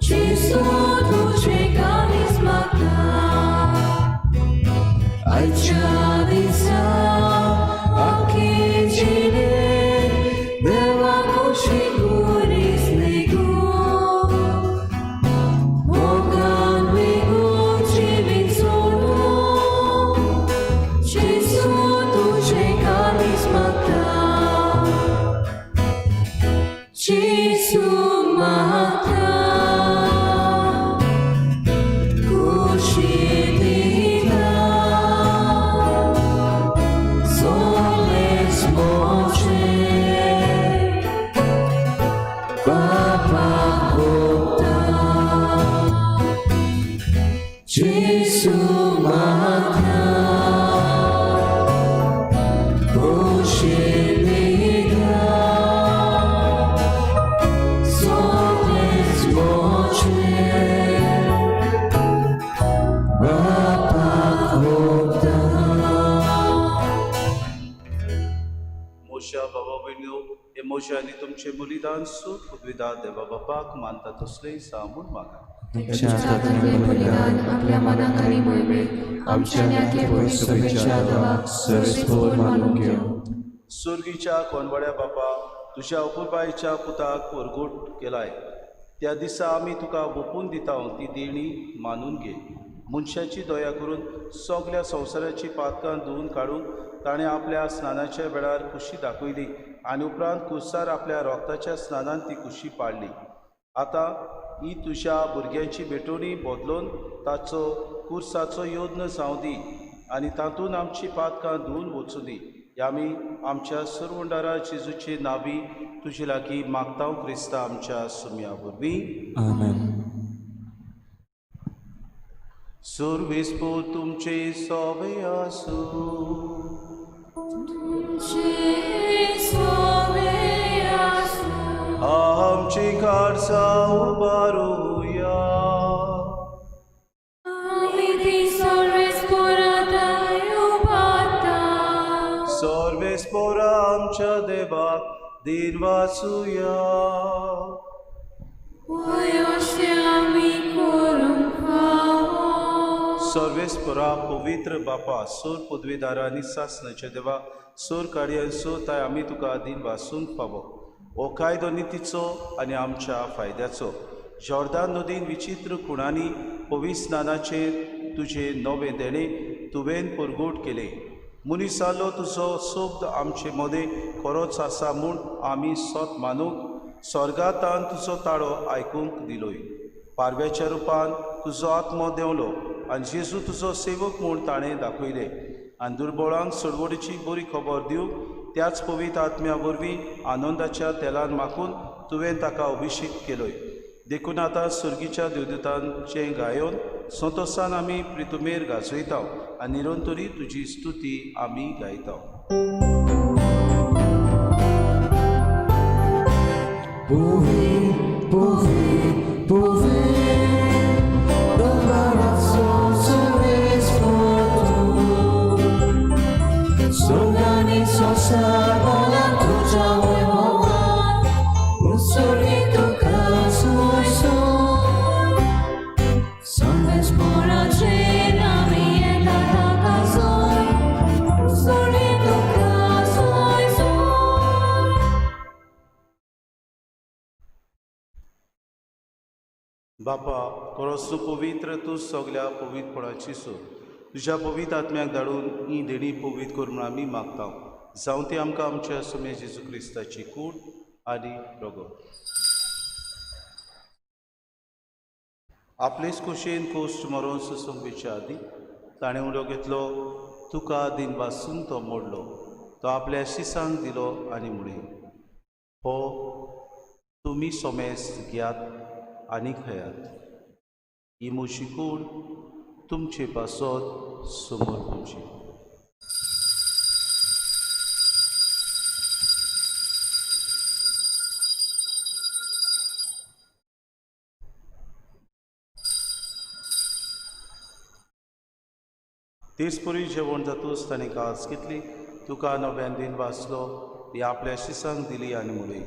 Cristo, tu मोशा बाबा भयणीनो हे मोशा आनी तुमचे बलिदान सूर पदवीदार देवा बापाक मानता तसलें सामून मागा. तुमच्या हातांतलें बलिदान आपल्या मनाक आनी मोहिमेक आमच्या आनी पवित्र सभेच्या देवाक सर्वेस्पोर मानून घेवं. सुर्गीच्या कोनवाड्या बापा, तुज्या अपुरबायेच्या पुताक परगूट केलाय त्या दिसा आमी तुका ओपून दिता ती देणी मानून घे. मनशाची दया करून सगल्या संवसाराची पातकां धुवून काडून ताणें आपल्या स्नानाच्या वेळार कुशी दाखयली आनी उपरांत कुसार आपल्या रोगताच्या स्नानान ती कुशी पाडली. आतां ही तुज्या भुरग्यांची भेटवणी बदलून ताचो कुर्साचो यत्न जावं दी आनी तातूंत आमची पातकां धुवून वचूं दी. आमी आमच्या सुरवंडारा जेजूचे नावी तुजे लागीं मागता क्रिस्ता आमच्या सुम्या वरवीं. आमेन. सुरवेस्पोर तुमचे सोबे आसूं. आमची काळजां उबारुया. सर्वेस्पोरा आमच्या देवाक दिन वाचुया. सर्वेस्पोरा पवित्र बापा, सूर पदवीदारा आनी सासणाच्या देवा, सूर कार्य ताय आमी तुका दिन वासूंक फावो. हो कायदो नितीचो आनी आमच्या फायद्याचो. जॉर्दान नदीन विचित्र खुणांनी पवित्र स्नानाचेर तुजें नवें देणें तुवें परगूट केलें. मनीस जालो तुजो शब्द आमचे मदें खरोच आसा म्हूण आमी सत मानूंक स्वर्गांतान तुजो ताळो आयकूंक दिलोय. पारव्याच्या रुपान तुजो आत्मो देंवलो आनी जेजू तुजो सेवक म्हूण ताणें दाखयलें आनी दुर्बळांक सोडवडीची बरी खबर दिवंक त्याच पवित्र आत्म्या वरवीं आनंदाच्या तेलान माखून तुवें ताका अभिशेक केलोय. देखून आतां सुर्गीच्या देवदूतांचें गायोन संतोसान आमी प्रितुमेर गाजयता आनी निरंतरी तुजी स्तुती आमी गायता. बापा, खरोच तूं पवित्र, तूं सगल्या पवित्रपणाची सूर. तुज्या पवित्र आत्म्याक धाडून ही देणी पवित्र कर म्हूण आमी मागता. जावं ती आमकां आमच्या सुमे जेजू क्रिस्ताची कूड आनी रगत. आपलेच कुशेन कोश्ट मरोन सुसंबेच्या आदीं ताणें उलो घेतलो, तुका दिन वासून तो मोडलो, तो आपल्या शिसांक दिलो आनी म्हणलें, हो तुमी सोमेस्त घेयात आनी खयात. ही म्हजी कूड तुमचे पासत समर्पूची. तेच परी जेवण जातूच ताणें कास घेतली, तुका नव्यान दिन वाचलो, ती आपल्या शिसांक दिली आनी म्हणली,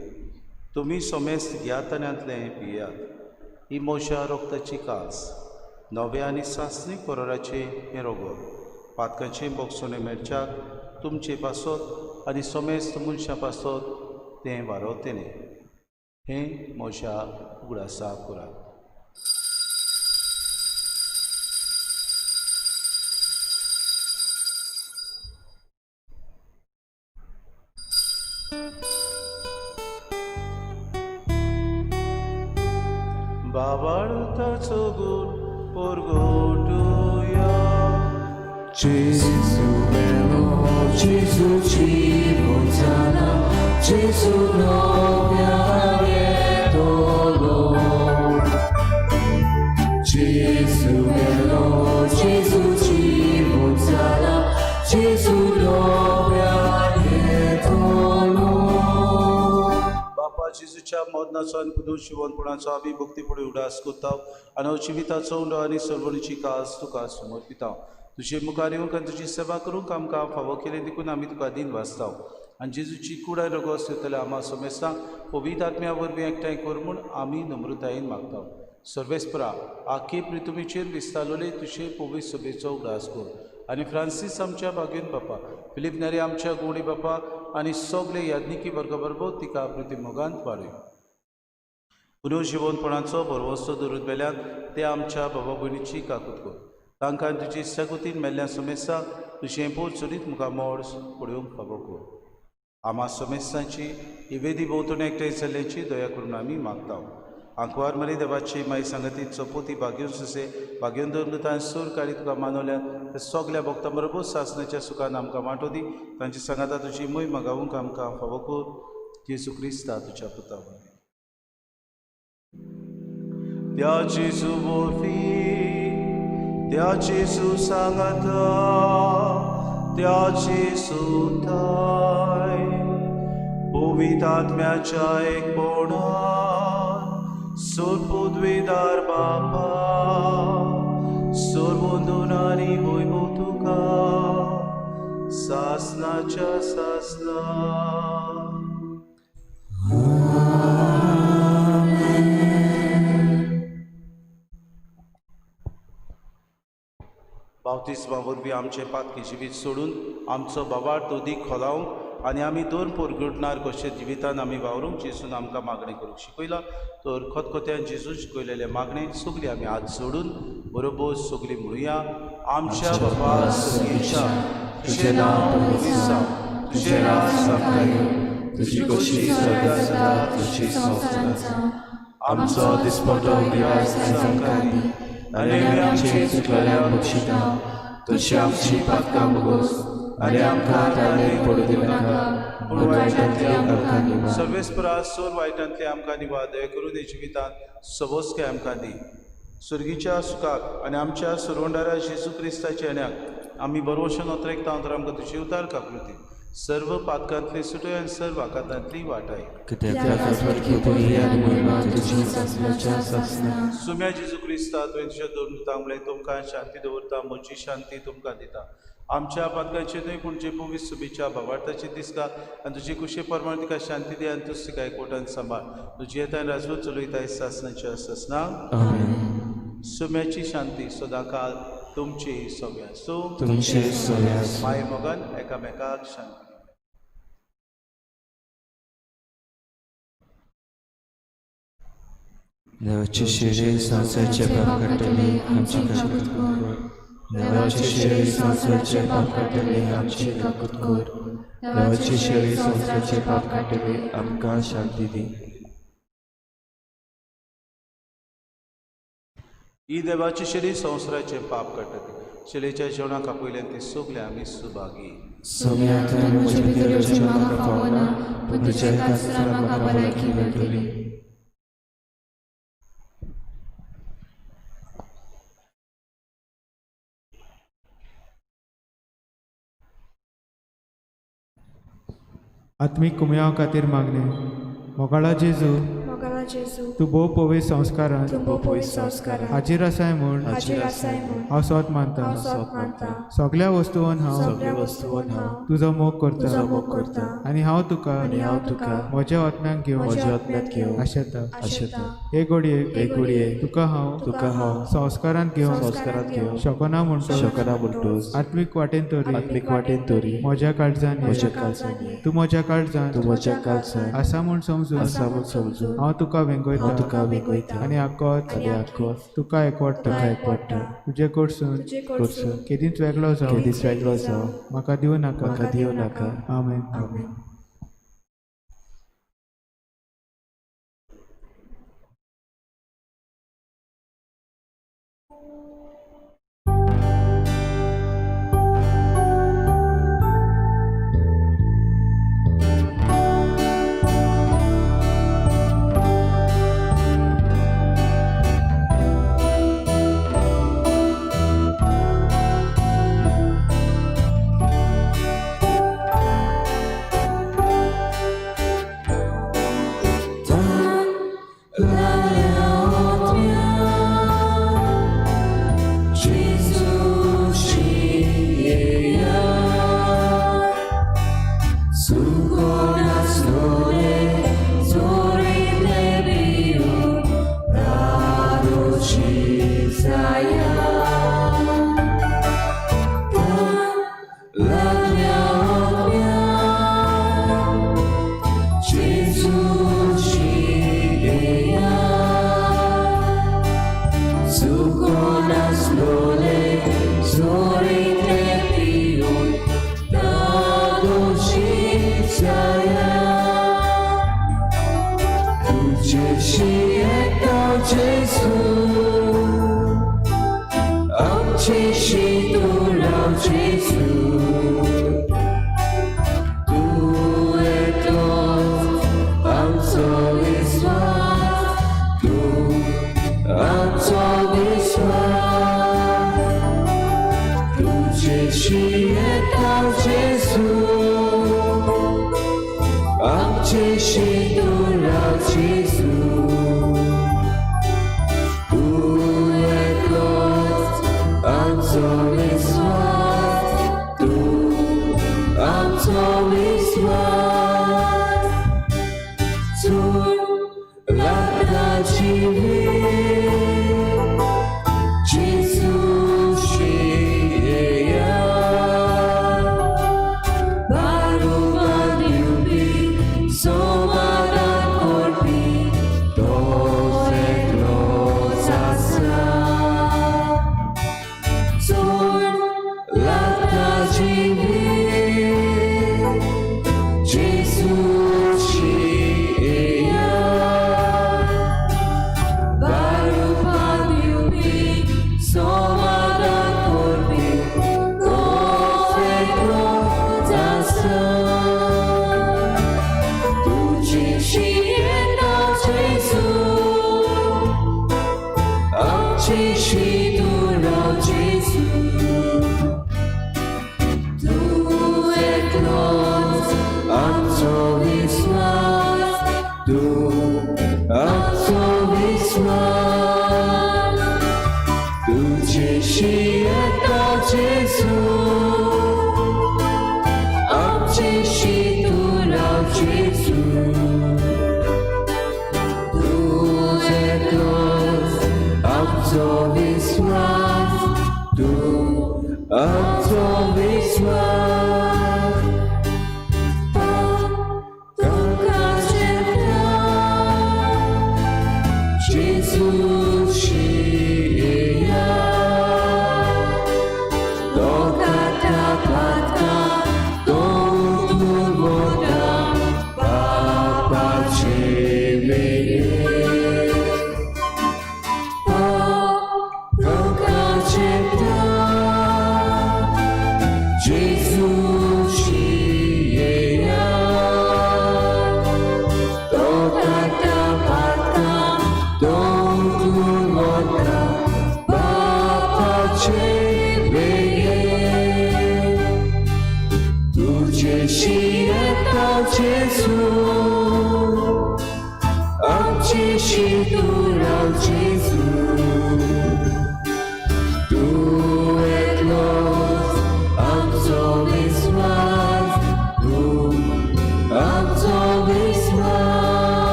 तुमी सोमेस्त घेयात आनी पियात. ही म्हज्या रोगताची कास, नव्या आनी सासणीक कराराचें हें रोगत. पातकांचें बोगसणें मेळच्याक तुमचे पासत आनी सोमेस्त मनशां पासत तें वारवतलें. हें म्हज्या उगडासा करात. बाबाळताचो गुण परगटुया. Gesù bello, Gesù ci Hosanna, Gesù novia dolor. Gesù bello, Gesù ci Hosanna, Gesù novia dolor. जेजूच्या मरणाचो आनी पुनर्जिवनपणाचो आमी भक्तीपुढे उडास करता आनी हो जिविताचो उंडो आनी सर्वणीची कास तुका समर्पिता. तुजे मुखार येवंक आनी तुजी सेवा करूंक आमकां फावो केलें देखून आमी तुका दिन वाचता आनी जेजूची कूड आनी रोगोस दितले आमा समेस्तांक पवित्र आत्म्या वरवीं एकठांय कर म्हूण आमी नम्रतायेन मागता. सर्वेस्परा आखे पृथ्वीचेर विस्तारलेले तुजे पवित्र सभेचो उगडास कर आनी फ्रांसीस आमच्या भाग्यन बापा, फिलीप नेरी आमच्या गोडी बापा आनी सगळे याज्ञिकी वर्गा बरोबर तिका प्रतिमोगांत वाडय. पुनर्जिवनपणाचो भरवंसो दवरून वेल्यान ते आमच्या बाबा भयणीची काकूत कर. तांकां तुजी सगुतीन मेल्ल्या समेस्तांक तुजें पोर चडीत मुखार मोड पळोवंक फावो कर. आमा समेस्तांची ही वेदी भोंवतणी एकठांय जाल्ल्याची दया करून आमी मागता. आंकवार मरे देवाची माई सांगती चपोती भाग्योन सुसे भाग्योन दवरून सूर काडी तुका मानवल्या ते सगल्या भक्तां बरोबर सासणाच्या सुखान आमकां वांटो दी. तांची सांगाता तुजी मोय मागावूंक आमकां फावो कर. जेजू क्रिस्ता तुज्या पुता वरवीं. त्या जेजू वरवीं, त्या जेजू सांगाता, त्या जेजू थाय पवित्र आत्म्याच्या एकपणान सोरपुद्वेदार बापा सोरबंदून आनी वैभव तुका सासनाच्या सासना. बावतिस्मा वरवीं आमचें पातकी जिवीत सोडून आमचो बाबार तो दीक खोलावंक आनी आमी दोन पोरगुटणार कशें जिवितान आमी वावरूंक जेजून आमकां मागणें करूंक शिकयलां. तर खतखत्यान जेजून शिकयलेलें मागणें सगळीं आमी हात सोडून बरोबर सगळीं म्हणुया. आमच्या बाबा सर्गेच्या, तुजें नांव पवित्र जावं, तुजें राज आमकां येवं, तुजी खोशी स्वर्गांत जाता तशी संवसारांत जावं. आमचो दिसपटो दिवस आयज आमकां दी आनी आमी आमचे चुकलेल्यांक बक्षिता तशी आमची पातकां भोगोस आनी आमकां ताणें पडूं दिवनाका पूण वायटांतली आमकां निवार. सर्वेस्परा सोर वायटांतली आमकां निवार. दया करून हे जिवितांत सबोसकाय आमकां दी. सुर्गीच्या सुखाक आनी आमच्या सुरवंडारा जेजू क्रिस्ताच्या येण्याक आमी बरोवशन ओतरेकता तर आमकां तुजी उतार काकृती सर्व पातकांतली सुटय आनी सर्व आकांतांतली वाटाय. सुम्या जेजू क्रिस्ता तुवें तुज्या दोन दुतांक म्हणलें तुमकां शांती दवरता, म्हजी शांती तुमकां दिता. आमच्या पातकांचे न्हय पूण जे पवित्र सुबेच्या भावार्थाची दिसता आनी तुजी कुशे प्रमाण तिका शांती दी आनी तूच तिका एकवटान सांबाळ. तुजी येता आनी राजवट चलयता सासनाच्या सासना. सुम्याची शांती सदांकाल तुमची सगळ्या सो तुमचे सगळ्या माय मोगान एकामेकाक शांती. देवाचे शिरे संवसाराचे पाप काडटले आमची काकूत कर. देवाचे शिरे संवसाराचे पाप काडटले आमची काकूत कर. देवाचे शिरे संवसाराचे पाप काडटले आमकां शांती दी. ही देवाची शरीर संवसाराचे पाप काडटले. शिलेच्या जेवणाक आपयल्यान ती सगळे आमी सुभागी. सोम्या तुवें म्हजे भितर येवचें म्हाका फावना, पूण तुज्या एका सुरान म्हाका भलायकी मेळटली. आत्मीक कुमयाव खातीर मागणें. मोगाळा जेजू, तूं भोव पवित्र संस्कारान हाजीर आसाय म्हूण हांव सोत मानता. सगल्या वस्तून हांव तुजो मोग करता आनी हांव तुका म्हज्या आत्म्याक घेवन आशेता. हे घडयेक तुका हांव संस्कारांत घेवन शकना म्हणटोच आत्मीक वाटेन तरी म्हज्या काळजान तूं म्हज्या काळजान आसा म्हूण समजून हांव तुका वेंगयता आनी आकोत तुका एकवटता. तुजे कडसून केदींच वेगळो जावं म्हाका दिवं नाका. आमेन.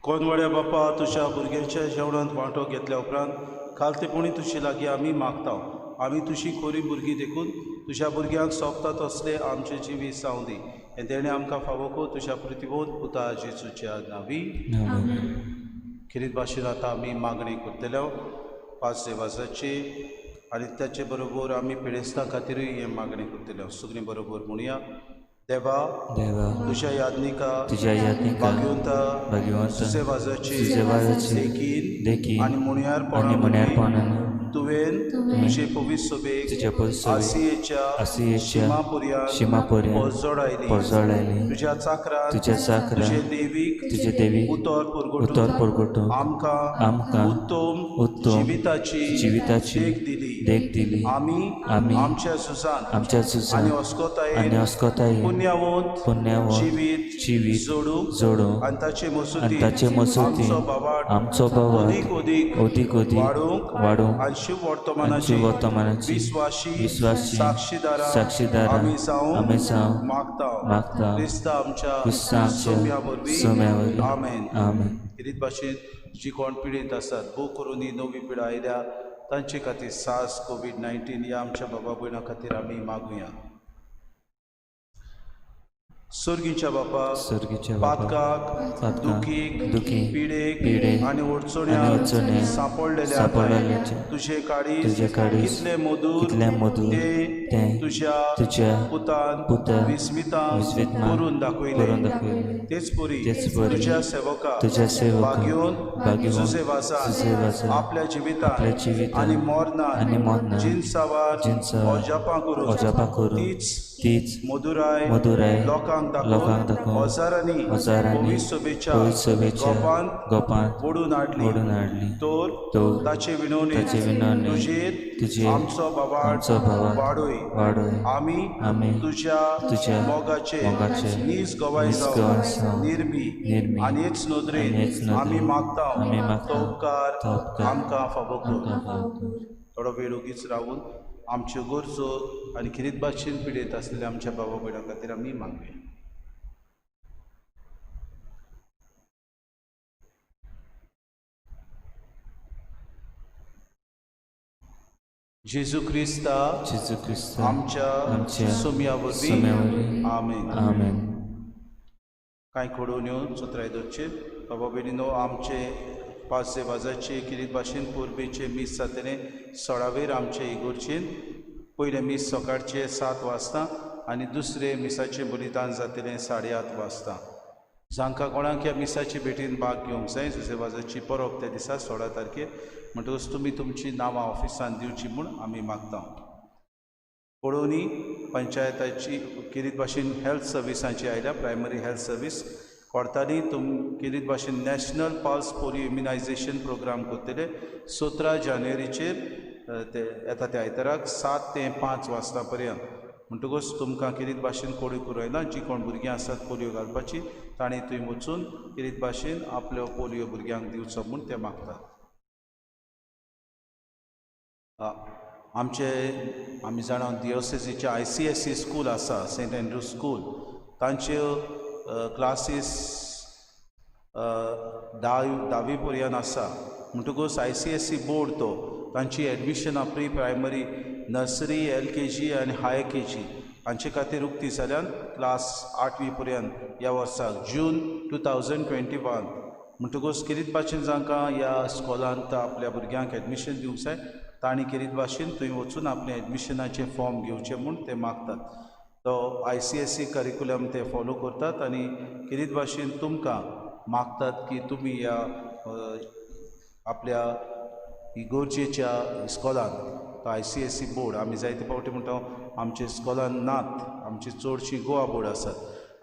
कोनवाड्या बापा तुज्या भुरग्यांच्या जेवणांत वांटो घेतल्या उपरांत खालतेपणी तुजे लागीं आमी मागता. आमी तुजी खोरी भुरगीं देखून तुज्या भुरग्यांक सोंपता तसले आमचे जिवीत जावं दी. हें देणें आमकां फावो कर तुज्या प्रतिबोध पुता जेजूच्या नांवी. खेरीत भाशेन आतां आमी मागणी करतले पांच देवाजाची आनी ताचे बरोबर आमी पिडेस्तां खातीरूय हें मागणी करतले. सगळीं बरोबर म्हणया. देवा, देवा, तुज्या यादनिका तुज्या यादनिका भाग्यवंता भाग्यवंत सुसेवाजाची सुसेवाजाची देखीन देखीन आनी आनी मुण्यारपणान तुवें तुजे पवित्र सभेक तुज्या पवित्र सभेक आसियेच्या आसियेच्या शिमा पर्यंत शिमा पर्यंत पोरजोड आयली. पोरजोड आयली. तुज्या चाकरान तुज्या चाकरान तुजे देवीक तुजे देवीक उतर पुरगोटून उतर पुरगोटून आमकां आमकां उत्तम उत्तम जिविताची जिविताची देख दिली. देख दिली. आमी आमी आमच्या झुजान आमच्या झुजान आनी अस्कोतायेन आनी अस्कोतायेन पुण्यावंत पुण्यावंत जिवीत जिवीत जोडूंक जोडूंक आनी ताचे मसुती आनी ताचे मसुती आमचो बाबाट आमचो बाबाट अदीक अदीक अदीक अदीक वाडोवंक वाडोवंक आनी शिव आनी वर्तमानाची शिव वर्तमानाची विस्वाशी विस्वाशी साक्षीदारां साक्षीदारां आमी जावंक आमी जावंक मागता. मागता. क्रिस्ता आमच्या क्रिस्ता आमच्या सोम्या वरवीं. सोम्या वरवीं. आमेन. आमेन. रीत भाशेन जी कोण पिडेंत आसात, भोव करून ही नवी पिडा आयल्या तांचे खातीर, सार्स कोवीड-19 ह्या आमच्या बाबा भयणां खातीर आमी मागुया. सर्गीच्या बापा, सर्गीच्या बापा, पातकाक, पातकाक, दुखीक, दुखीक, पिडेक पिडेक आनी आनी अडचण्यांक अडचण्यांक सांपडलेल्या सांपडलेल्यांच्या तुजे काळीज तुजें काळीज कितलें मधूर कितलें मधूर तें तें तुज्या तुज्या पुतान पुतान विस्मितान विस्मितान करून दाखयलें. करून दाखयलें. तेच परी तेच परी तुज्या सेवका तुज्या सेवका भाग्योन भाग्यवंत जुझे वाजान जुझे वाजान आपल्या जिवितान आपल्या जिवितान आनी मरणान आनी मरणान जिनसावार जिनसावार अजापां करून अजापां करून तीच तीच मधुराय मधुराय लोकांक लोकांक दाखोवन दाखोवन हजारांनी हजारांनी पवित्र सभेच्या पवित्र सभेच्या गोपांत गोपांत ओडून हाडली. ओडून हाडली. तर तर ताचे विनवणी ताचे विनवणी तुजेर तुजेर आमचो बाबाट आमचो बाबाट वाडोय. वाडोय. आमी आमी तुज्या तुज्या मोगाचे मोगाचे नीज गवाय नीज जावं गवाय जावं निर्मी निर्मी आनी हेच नदरेन आनी हेच नदरेन आमी मागता आमी मागता तो उपकार तो उपकार आमकां फावो कर. आमकां फावो कर. थोडो वेळ ओगीच रावून आमच्यो गरजो आनी खेरीत भाशेन पिडेंत आसलेल्या आमच्या बाबा भयणां खातीर आमी मागुया. जेजू क्रिस्ता जेजू क्रिस्त आमच्या आमच्या सोम्या वरवीं. सोम्या वरवीं. आमेन. आमेन. कांय घडोवन चत्राय दवरचे. बाबा भयणीनो, आमचे पांच वाजाचे खेरीत भाशेन परबेचे मीस जातलें 16वेर आमचे इगोर्चेन. पयलें मीस सकाळचें 7 वाजता आनी दुसरें मिसाचें बलिदान जातलें 8:30 वाजता. जांकां कोणाक ह्या मिसाचे भेटीन भाग घेवंक जाय, जुझे वाजाची परब त्या दिसा 16 तारखेर, म्हणटकच तुमी तुमची नांवां ऑफिसान दिवची म्हूण आमी मागता. पळोवणी पंचायताची खेरीत भाशेन हेल्थ सर्विसांची आयल्या. प्रायमरी हेल्थ सर्वीस कोर्ताली तुम खेरीत भाशेन national pulse polio immunisation programme करतले 17 जानेवारीचेर, ते येता त्या आयताराक 7 ते 5 वाजता पर्यंत. म्हणटकूच तुमकां खेरीत भाशेन कोळी करूं येना. जी कोण भुरगीं आसात पोलियो घालपाची तांणी थंय वचून खेरीत भाशेन आपलो पोलियो भुरग्यांक दिवचो म्हूण ते मागतात. आमचे आमी जाणा दियोसेसीचे ICSE school आसा, सेंट एन्ड्रू स्कूल, तांच्यो क्लासीस धावी पर्यंत आसा. म्हणटकूच ICSE board तो तांची एडमिशनां pre primary, nursery, LKG आनी हायर केजी हांचे खातीर उक्ती जाल्यान क्लास 8वी पर्यंत ह्या वर्साक जून 2021. म्हणटकूच खेरीत भाशेन जांकां ह्या स्कॉलांत आपल्या भुरग्यांक एडमिशन दिवंक जाय तांणी खेरीत भाशेन थंय वचून आपलें एडमिशनाचें फॉर्म घेवचें म्हूण ते मागतात. तो ICSE curriculum ते फॉलो करतात आनी खेरीत भाशेन तुमकां मागतात की तुमी ह्या आपल्या इगोर्जेच्या इस्कॉलांत तो ICSE board, आमी जायते फावटी म्हणटा आमचे इस्कॉलान नात, आमची चडशीं गोवा बोर्ड आसात.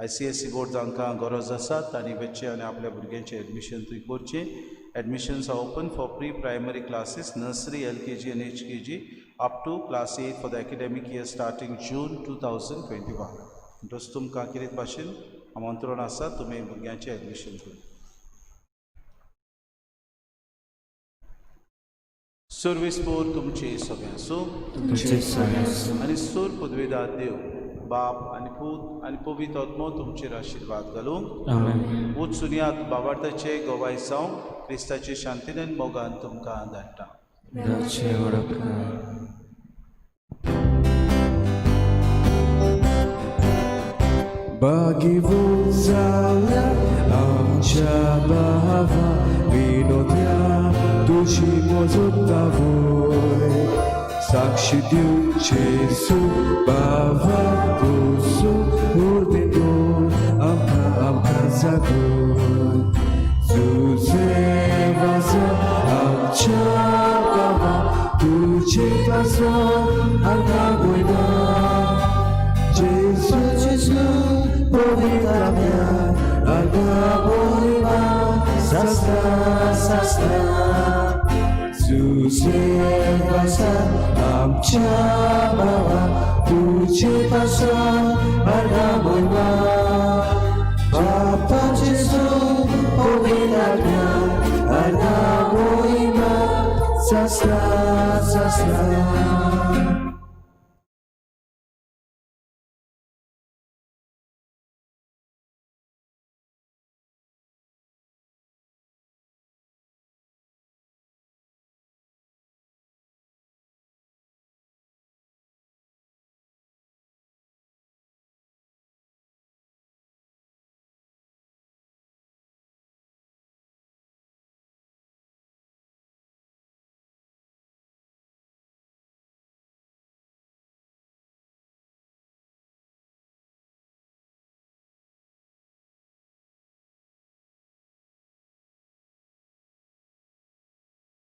ICSE board जांकां गरज आसा तांणी वचचें आनी आपल्या भुरग्यांचें एडमिशन थंय करचें. Admissions are open for pre primary classes, nursery, LKG and HKG up to class 8 for the academic year starting June 2021. म्हणटकच तुमकां खेरीत भाशेन आमंत्रण आसा तुमी भुरग्यांचें एडमिशन करून. सर्वेस्पोर तुमचे सगळ्यांसो तुमचे सगळ्यांसो आनी सोर पदवेदार देव बाप आनी पूत आनी पवित्र आत्मो तुमचेर आशिर्वाद घालूंक. आमेन. वचून बाबार्थाचे गवाय जावंक क्रिस्ताचे शांतीन आनी मोगान तुमकां धाडटा. देवाचे वडपण. भाग्यवंत जाल्या आमच्या भावा विनोद्या तुजी मोजोता वय. साक्षी दिवन जेजू बाबा तुजो उर्बें दवर आमकां आमकां जागय तुजें वाजो आमच्या बाबा तुजे पासत आमकां मोयमा जेजू जेजू पवित्र आत्म्या आमकां मोयमा सासना सासना तुजें पासत आमच्या बाबा तुजे पासत आमकां मोयमा बापा जेजू पवित्र आत्म्या आमकां मोयमा सासना सासना.